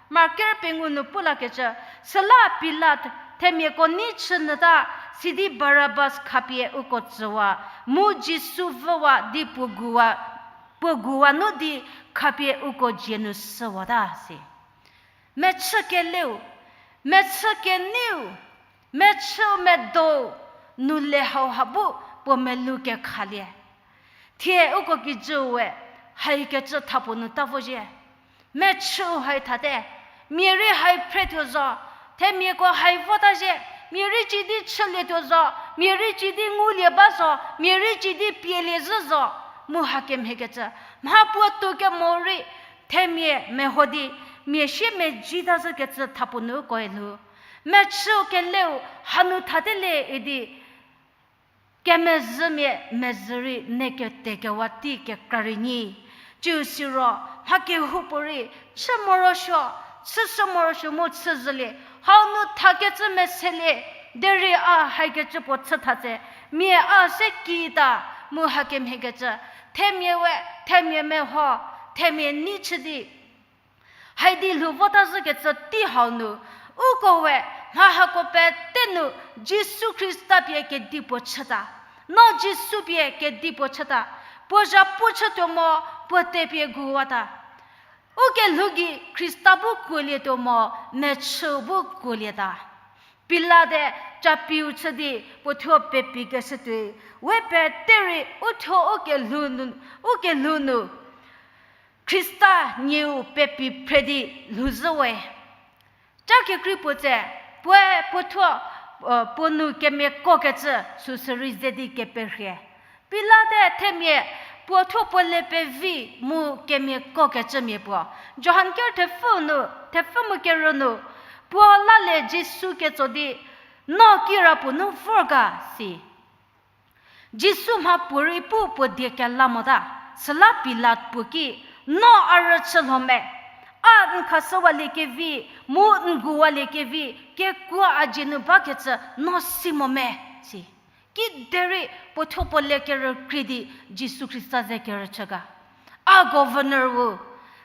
Mark ker pengou nu pu lakecü, süla Pilat themiako nei chü nyüta, sidi Barabas khapie uko tsüwa, mu Jisu vüwa di puo guwa, puo guwa nu di khapie uko dzie nu shüwata si. Mechü keleu, mechü keneiu, mechü medou, nu le hauha bu puo melou kekhalie. Thie uko kijüu we, haikecü thapuo nu ta vo zhie. Mechüu hai thate, mia rei hai phretuo zo, themiako hai vota zhie, mia rei cidi chülietuo zo, mia rei cidi ngulie ba zo, mia rei cidi pielie zhü zo, mu hakemhiekecü, mha puotou kemo rei, themia meho di, mia sie mezhita zhükecü thapuo nu ukoe lhou. Mechüu keleu hanu thate le idi, kemezhümia mezhü rei ne ketekewa tei kekra rei nyi. Ciu siro, mha kehoupuorei, chü morosuo, chüshü morosuo mu chüzhülie, hau nu thakecü meselie, derei a haikecü puo chütha tse, mia a se kita, mu hakemhiekecü, themia we, themia meho, themia nei chü di, haidi lhou vota zhükecü tei hau nu, uko we, mha hako pete nu, Jisu Khrista pie kedipuo chüta. No Jisu pie kedipuo chüta. Puo zhapu chütuo mo, puo tepie guwata. Ukelhou gei Khrista bu kuolietuo mo, mechüu bu kuolieta. Pilate capiu chü di puo thuo pepi keshü tuoi, we pete rei u thuo ukelhou nu, ukelhou nu, Khrista nieu pepi phre di lhouzhü we. Ca kekrei puo tse, puoe puo thuo, puo nu kemiako kecü süsü rei ze di keperhie. Pilate themia puo thuo puo le pevi mu kemiako kecümia puo. Johan ker thepfü nu, thepfü mu kerü nu, puo la le Jisu ketso di, no kirapuo nu vor ga si. Jisu mha puorei pu puo die kela mota, süla Pilat puo ki, no a rüchü lho me, a n khashüwaliekevi, mu n guwaliekevi, kekuo a dzie nu bakecü no si mo me, si. Kiderei puo thuo puo le kerükrie di Jisu Khrista ze kerüchü ga. A governor-u,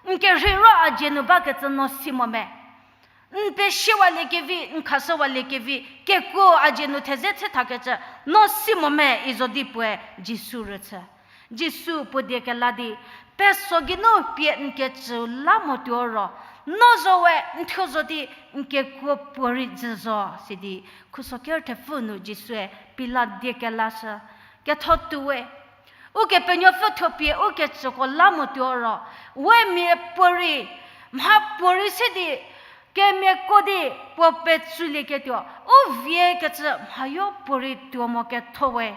n kerheiro a dzie nu bakecü no si mo me. N pesiewaliekevi, n khashüwaliekevi, kekuo a dzie nu theze chü thakecü, no si mo me izo di puoe Jisu rüchü. Jisu puo die kela di, peso geinu pie n kecüu la mo tuo ro, no zo we n thuo zo di n kekuo puorei jü zo, sidi, khuso ker thepfü nu Jisue Pilat die kelashü, ketho tuowe. Ukepenuopfü thuo pie u kecüko la mo tuo ro, we mia puorei, mha puorei se di, kemiako di puo petsülieketuo, u vie kecü mhayo puorei tuo mo ketho we.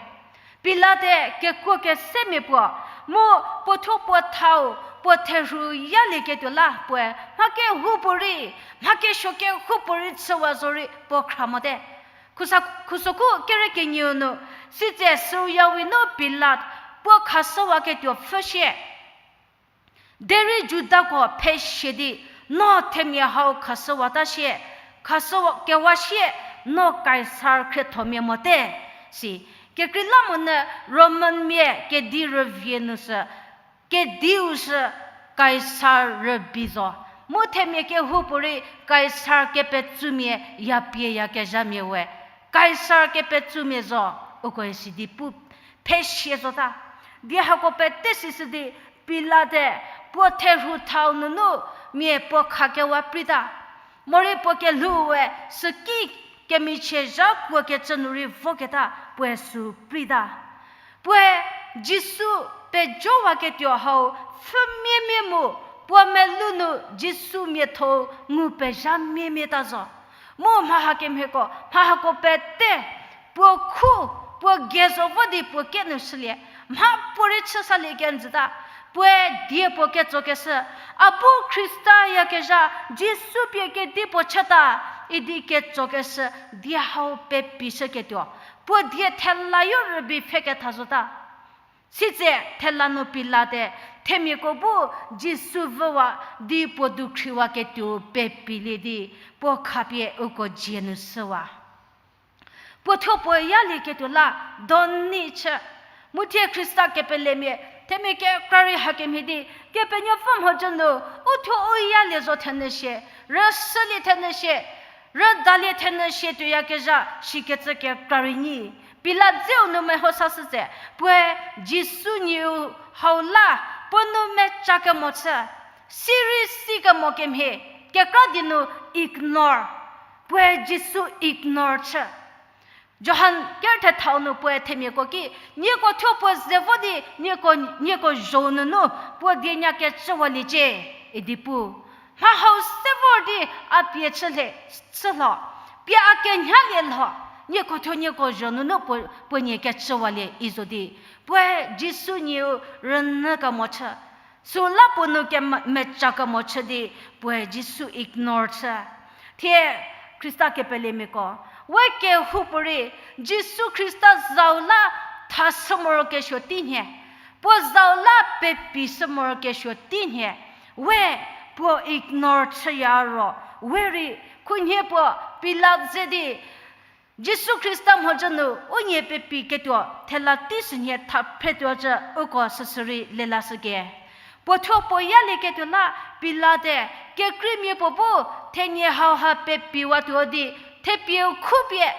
Pilate kekuo kesemia puo, mu puo thuo puo thau, puo therhu yalieketuo la puoe, mha kehoupuorei, mha kesuo kehoupuorei chüwa zorei puo khra mote. Khusa, khusoku kere kenieu nu, sitse süu yawi nu Pilat, puo khashüwaketuo pfhü sie. Derei Judako phe sie di, no themia hau khashüwata sie, khashüwa kewa sie, no Kaisar khriethomia mote, si. Kekreilamonyü Romanmia kedi rüvie nu sü, kediu sü Kaisar rübei zo. Mu themia kehoupuorei Kaisar kepetsumia ya pie yakezhamia we. Kaisar kepetsumia zo, ukoe sidi pu phe sie zota. Die hako pete sishü di Pilate puo therhu thau nunu mia puo khakewa preita. Morei puo kelhou we süki kemichie zha kuokecü nu rei voketa puoe sü preita. Puoe Jisu pejowaketuo hau pfhümiamia mu puo melou nu Jisu miatho-u ngu pezhamiamiata zo. Mu mha hakemhieko, mha hako pete, puo khu, puo gei zo vo di puo kenu shülie, mha puorei chüsalie kenjüta, puoe die puo ketsokeshü, a bu Khrista yakezha, Jisu pie kedipuo chüta, idi ketsokeshü, die hau pepishüketuo, puo die thelayo rübei pfheketha zota. Sitse thela nu Pilate themiako bu Jisu vüwa di puo dukhriwaketuo pepilie di puo khapie uko dzie nu shüwa. Puo thuo puo yalieketuo la doni chü. Mu thie Khrista kepelemia themia kekra rei hakemhie di Kepenuopfü mhodzü nu u thuo u yalie zo thenyü shie, rüshülie thenyü shie, rüdalie thenyü shie tuoyakezha shikecü kekra rei nyi. Pilate dzeu nu meho sashü tse, puoe Jisu nieu hau la puo nu meca kemo chü, sirei si kemo kemhie, kekra di nu ignore. Puoe Jisu ignore chü. Johan ker thethau nu puoe themiako ki, nieko thuo puo ze vo di nieko, nieko zho nunu puo die nyakecüwaliecie, idi pu. Mha hau se vor di a pie chülie, chü lho, pie a kenhalie lho, nieko thuo nieko zho nunu puo, puo nie kecüwalie izo di. Puoe Jisu nieu rünyü kemo chü. Süla puo nu keme-, meca kemo chü di puoe Jisu ignore chü. Thie Khrista kepelemiako, we kehoupuorei Jisu Khrista zau la thashü morokesuo teinhie, puo zau la pepishü morokesuo teinhie, we puo ignore chüya ro, we rei khunhie puo Pilate ze di Jisu Khrista mhodzü nu u nie pepiketuo thela tei sünhie tha phretuocü uko süsürei lelashüke. Puo thuo puo yalieketuo la Pilate kekreimia puo bu thenie hauha pepiwatuo di thepieu khupie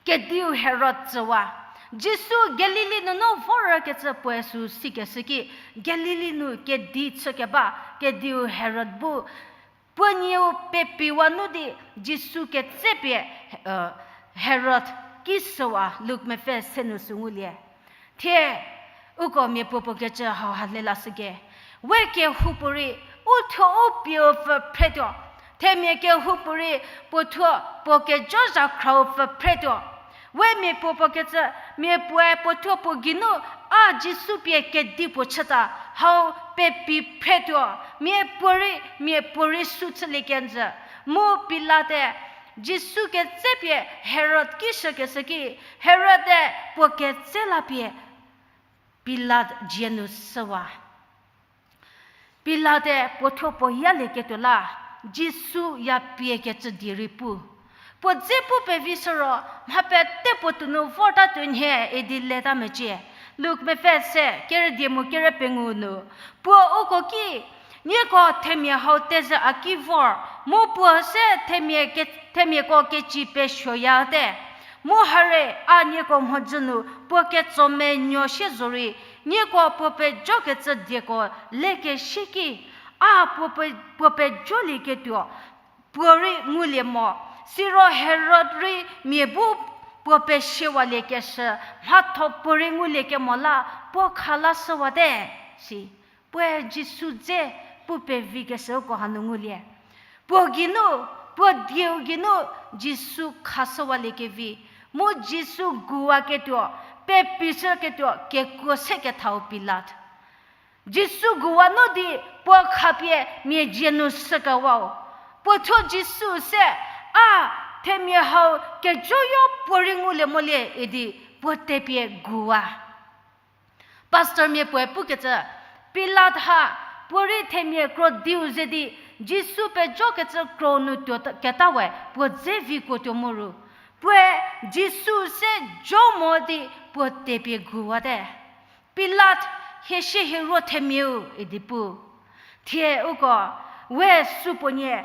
kediu Herod tsüwa. Jisu Galili nunu vorkecü puoe sü sikeshü ki, Galili nu kedi chükeba kediu Herod bu puo nieu pepiwa nu di Jisu ketsepie, Herod ki shüwa, Luk mepfü se nu sü ngulie. Thie uko miapuo puo kecü hauha lelashüke. We kehoupuorei u thuo u pieu pfü phretuo. Themia kehoupuorei puo thuo puo kejo zhakhra-u pfü phretuo. We miapuo puo kecü, miapuoe puo thuo puo geinu a Jisu pie kedi puo chüta hau pepi phretuo. Miapuorei, miapuorei sü chülie kenjü. Mu Pilate Jisu ketsepie Herod ki shükeshü ki, Herode puo ketse la pie Pilate dzie nu shüwa. Pilate puo thuo puo yalieketuo la Jisu ya piekecü die rei pu. Puo dze pu pevi shü ro, mha pete puo tuonu vorta tuo nhie idi leta mecie. Luk mepfü se, kere die mu kere pengou nu. Puo uko ki, nieko themia hau tezhü a ki vor, mu puo se themia ke-, themiako keci pesuoyate. Mu hare a nieko mhodzü nu puo ketso menuo sie zorei, nieko puo pejokecü dieko lekeshie ki, a puo pe-, puo pejolieketuo puorei ngulie mo. Siro Herod rei mia bu puo pesiewaliekeshü, mhatho puorei nguliekemo la puo khalashüwate, si. Puoe Jisu dze pu pevikeshüko hanu ngulie. Puo geinu, puo dieu geinu Jisu khashüwaliekevi, mu Jisu guwaketuo, pepishüketuo kekuo se kethau Pilate. Jisu guwa nu di puo khapie mia dzie nu shükewau. Puo thuo Jisu se, a, themia hau kejoyo puorei ngulie molie idi puo tepie guwa. Pastormia puoe pukecü, Pilate ha puorei themia krodiu ze di Jisu pejokecü kro nu tuo keta we puo dze vikuo tuo mu ru, puoe Jisu se jo mo di puo tepie guwate. Pilate, hie sie hie ruo themiau idi pu. Thie uko, we supuonie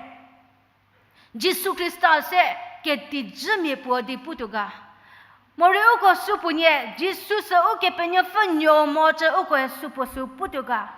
Jisu Khrista se ketijümia puo di putuo ga? Morei uko supuonie Jisu sü Ukepenuopfü nuo mo cü ukoe supuo sü putuo ga?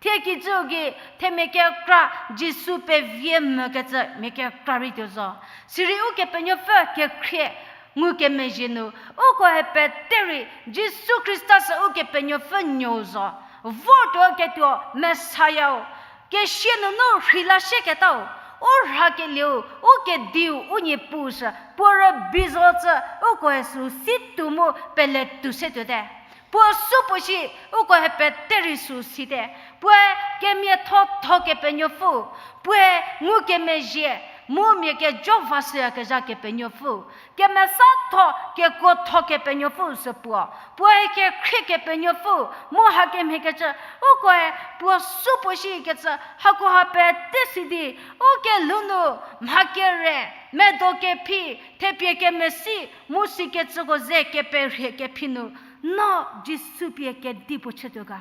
Thie kijüu gei themia kekra Jisu pevie mokecü mia kekra rei tuo zo. Sirei Ukepenuopfü kekhrie ngukemezhie nu, ukoe pete rei Jisu Khrista sü Ukepenuopfü nuou zo. Vortuo ketuo Messiah-u, kesia nunu rheilashüketau, u rhakelieu, u kediu, u niepu sü puo rübei zo cü ukoe sü situo mu pele tuo se tuote. Puo supuo shi ukoe pete rei sü site. Puoe kemiatho tho Kepenuopfü, puoe ngukemezhie, Mu mia kejo vashüyakezha Kepenuopfü, kemesatho, kekuotho Kepenuopfü sü puo, puoe kekhrie Kepenuopfü, mu hakemhie kecü, ukoe puo supuo shikecü, hakoha pete si di, u kelhou nu, mha kere, medo kephi, thepie kemesi, mu sikecüko ze keperhie kephi nu, no Jisu pie kedipuo chütuo ga.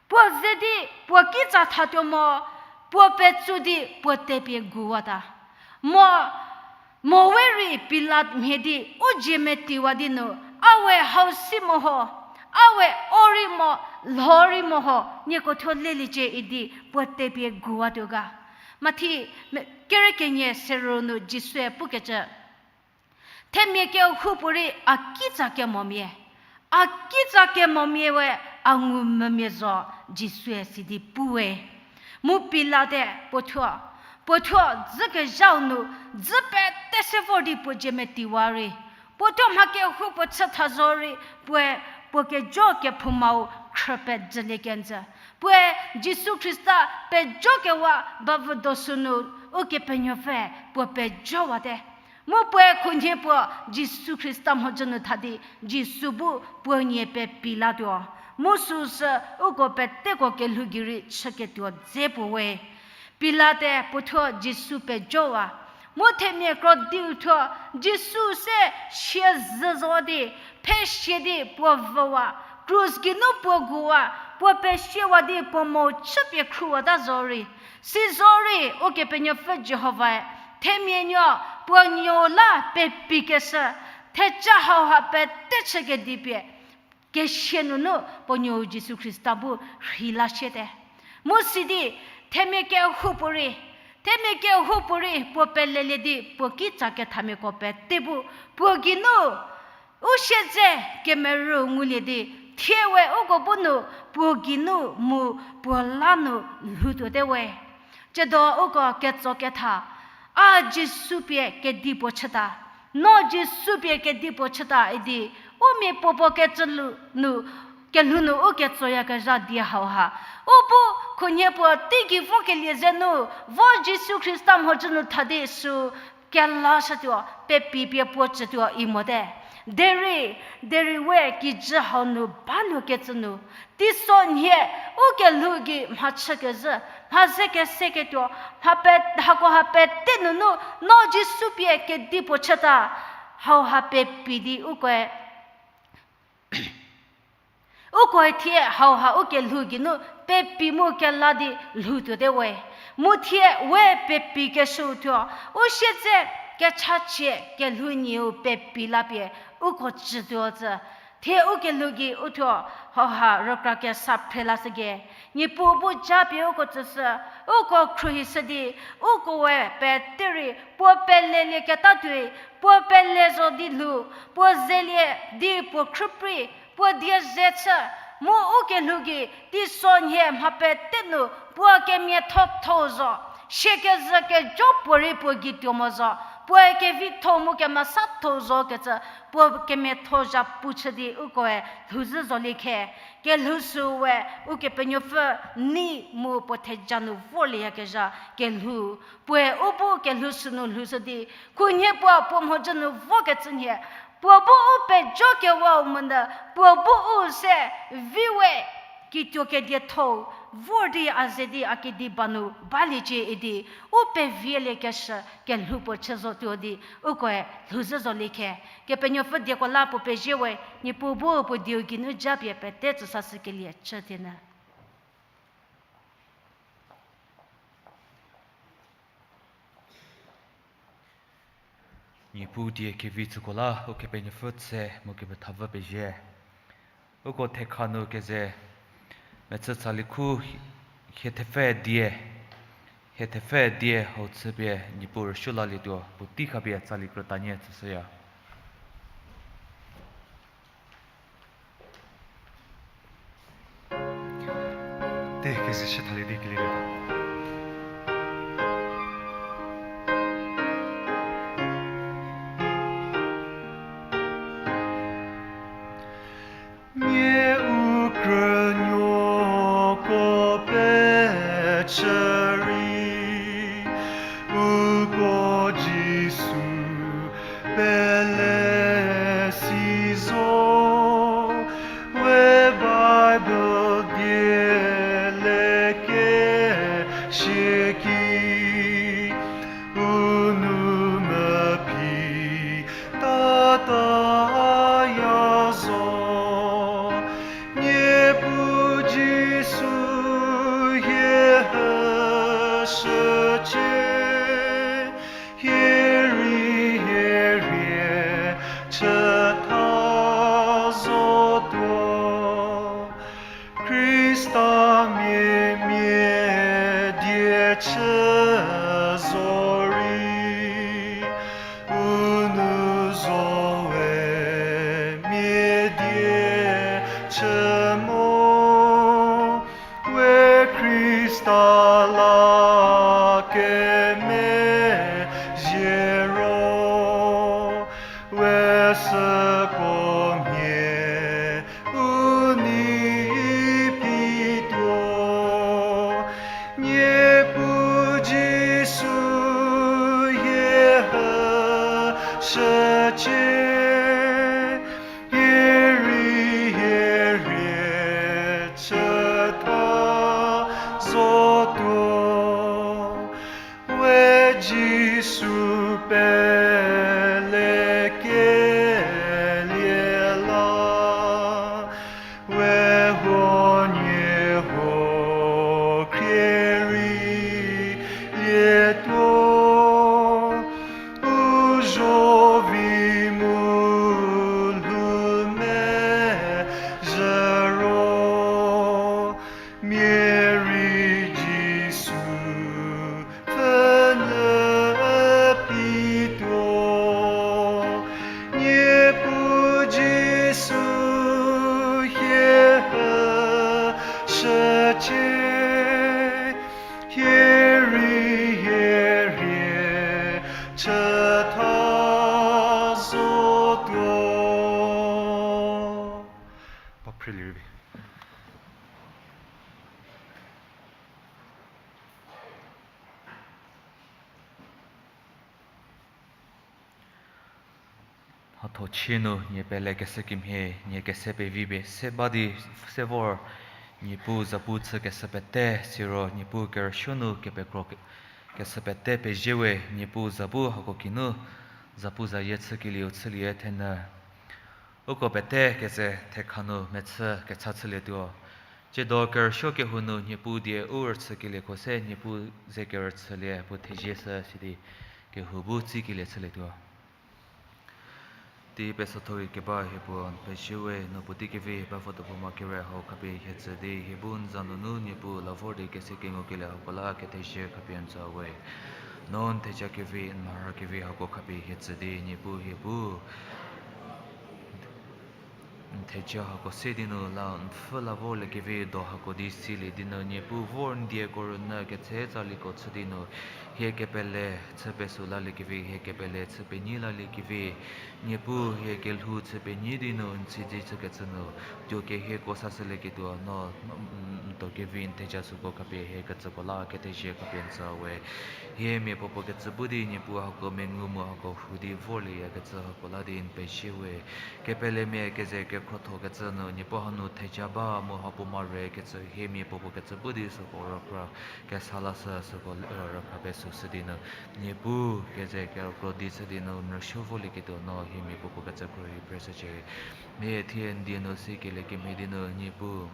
Puo ze di puo kitsa thatuo mo, puo petsu di puo tepie guwata. Mo, mo we rei Pilat mhie di u dzie metiwa di nu, a we hau si mo ho, a we o rei mo, lho rei mo ho, nieko thuo leliecie idi puo tepie guwatuo ga. Mathi me-, kere kenie seru nu Jisue pukecü, themia kehoupuorei a kitsa kemomia, a kitsa kemomia we a ngumvümia zo, Jisue sidi pu we. Mu Pilate puo thuo, puo thuo dzükezhau nu, dzü pete se vor di puo dzie metiwa rei, puo thuo mha kehoupuo chü tha zo rei, puoe puo kejo kephoumau khrü pejülie kenjü. Puoe Jisu Khrista pejokewa bavüdo sünu Ukepenuopfü puo pejowate. Mu puoe khunhie puo Jisu Khrista mhodzü nu tha di Jisu bu puo nie pepi latuo. Mu süsü uko peteko kelhou gei rei chüketuo dze puo we. Pilate puo thuo Jisu pejowa. Mu themia krodiu thuo Jisu se siezhü zo di, phesie di puo vüwa, krus geinu puo guwa, puo pesiewa di puo mo chüpie khruwata zo rei. Si zo rei Ukepenuopfü Jihovae themia nuo puo nuou la pepikeshü, theja hauha pete chükedipie, kesia nunu puo nuou Jisu Khrista bu rheila siete. Mu sidi, themia kehoupuorei, themia kehoupuorei puo pelelie di puo kitsa kethamiako pete bu, puo geinu u siedze kemerü ngulie di, thie we uko bu nu puo geinu mu puo la nu lhoutuote we. Tsiedo uko ketso ketha, a Jisu pie kedipuo chüta, no Jisu pie kedipuo chüta idi, u mia puopuo kecü nu, kelhou nu u ketsoyakezha die hauha, u bu khunhie puo teigei vokelie ze nu, vo Jisu Khrista mhodzü nu tha di sü kelashütuo, pepi pie puo tsütuo i mote. Derei, derei we kijü hau nu baluokecü nu, teisonhie u kelhou gei mhachükezhü, mha ze keseketuo, mha pe-, hakoha pete nunu, no Jisu pie kedipuo chüta, hauha pepi di ukoe ukoe thie hauha u kelhou geinu pepi mu kela di lhoutuote we. Mu thie we pepikeshüu thuo, u siedze kechachie kelhou nyieu pepi lapie uko tsütuo tsü. Thie u kelhou gei u thuo hauha rükra kesa phre lashüke. Niepuu bu japie uko tsüshü, uko khruohishü di, ukoe pete rei puo pelelieketa tuoi, puo pele zo di lhou, puo zelie di puo khrüprei, puo die ze chü, mu u kelhou gei teisonhie mha pete nu puo kemiathothou zo, siekezhü kejo puorei puo gei tuo mo zo, puoe kevitho mu kemesatho zo kecü, puo kemiatho zhapu chü di ukoe lhouzhü zolie khe. Kelhou süu we Ukepenuopfü nei mu puo theja nu vorlieyakezha kelhou, puoe u bu kelhou sünu lhoushü di, khunhie puo puo mhodzü nu vokecü nhie, puo bu u pejokewau monyü, puo bu u se vi we, kituo kedietho-u vor di a ze di a kedi ba nu baliecie idi, u pevieliekeshü kelhou puo chü zotuo di, ukoe lhouzhü zolie khe. Kepenuopfü dieko la puo pezie we, Niepuu bu puo dieu geinu japie pete tsüsashükelie chü tienü. Niepuu die kevi tsüko la Ukepenuopfü tse mu kepetha vü pezie. Uko thekha nu keze mechü tsali khu hie thepfü die, hie thepfü die hau chüpie Niepuu rüsuo lalietuo puotei khapie tsali krütanie tsüshüya. Te keze shü thalie di kelie. Nie u krünuoko pechü rei, uko zo, we Bible die le keshüki, u nou mephi tataya zo. Niepuu Jisu hie heshücie, hie rei hie rie chütha zotuo. Khristamia mia die chü zorei, u nou zo we mia die chü mo, we Khrista la kemezhie ro, we süko mhie u nei pituo. Niepuu Jisu hie heshücie, hie rei hie rie chütha zotuo. We Jisu pelekelie la, we huoniehuo khrie rei lietuo. U zovi mu lhou mezhü ro, mia rei Jisu pfhünyü pituo. Niepuu Jisu hie heshücie, hie rei hie rie chütha zotuo. Pa phrelie rei. Hathochie nu nie pelekeshü kemhie, nie kese pevi pie se ba di se vor, Niepuu zapu chükeshü pete, siro Niepuu kerüsuo nu kepekro ke-, keshü pete pezie we, Niepuu zapu hako kinu, zapu zayie chükelieu chülie thenyü. Uko pete keze thekha nu mechü kecha chülietuo. Tsiedo kerüsuo kehou nu Niepuu die u rüchükelieko se Niepuu ze kerüchülie puo thezie shü sidi kehou bu tsikelie chülietuo. Tei pesatho rei keba hie puo n pezie we, no puotei kevi ba vo dopuo ma kere hau khapie hie tsü di hie bu n za nunu Niepuu la vor di kese kengukelie hako la kethezie khapie n tsü we. No n theja kevi n mhara kevi hako khapie hie tsü di Niepuu hie bu n theja hako se di nu la n pfhü la vorliekevi do hako di silie di nu Niepuu vor n dieko rünyü ketse tsaliko chü di nu hie kepele chü pesü laliekevi, hie kepele chü penyi laliekevi, Niepuu hie kelhou chü penyi di nu n chidi chükecü nu tuo kehieko sashülieketuo no, n do kevi n theja süko khapie hie kecüko la kethezie khapie n tsü we. Hie mia puopuo kecü bu di Niepuu hako mengu mu hako hu di vorlieyakecü hako la di n pezie we. Kepelemia keze kekhrotho kecü nu Niepuu hanu theja ba mu hau puo ma re kecü hie mia puopuo kecü bu di süko rükra kesa lashü süko rükra pesü shü di nu Niepuu keze kerükro di chü di nu n rüsuo volieketuo no hie mia puopuo kecü khro rei phreshücie. Hie thie n die nu sikelie kemhie di nu Niepuu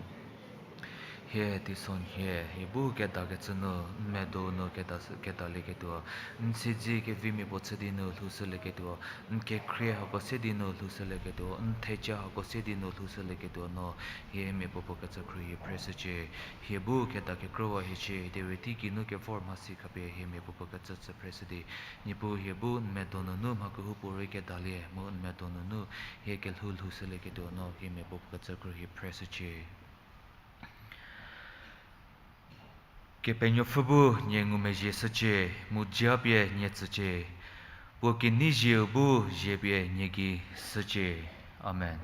hie teisonhie hie bu kedakecü nu n medo nu keda, kedalieketuo, n siedze kevimia puo chü di nu lhoushülieketuo, n kekhrie hako se di nu lhoushülieketuo, n theja hako se di nu lhoushülieketuo no hie mia puopuo kecü khro rei phreshücie. Hie bu keda kekrüwa hiecie, derei teigei nu kevor mhasi khapie hie mia puopuo kecü chü phreshü di Niepuu hie bu n medo nunu mha kehoupuorei kedalie mu n medo nunu hie kelhou lhoushülieketuo no hie mia puopuo kecü khro rei phreshücie. Kepenuopfü bu nie ngumezhie shücie, mu japie nie tsücie, puo kenei zieu bu ziepie nie gei shücie. Amen.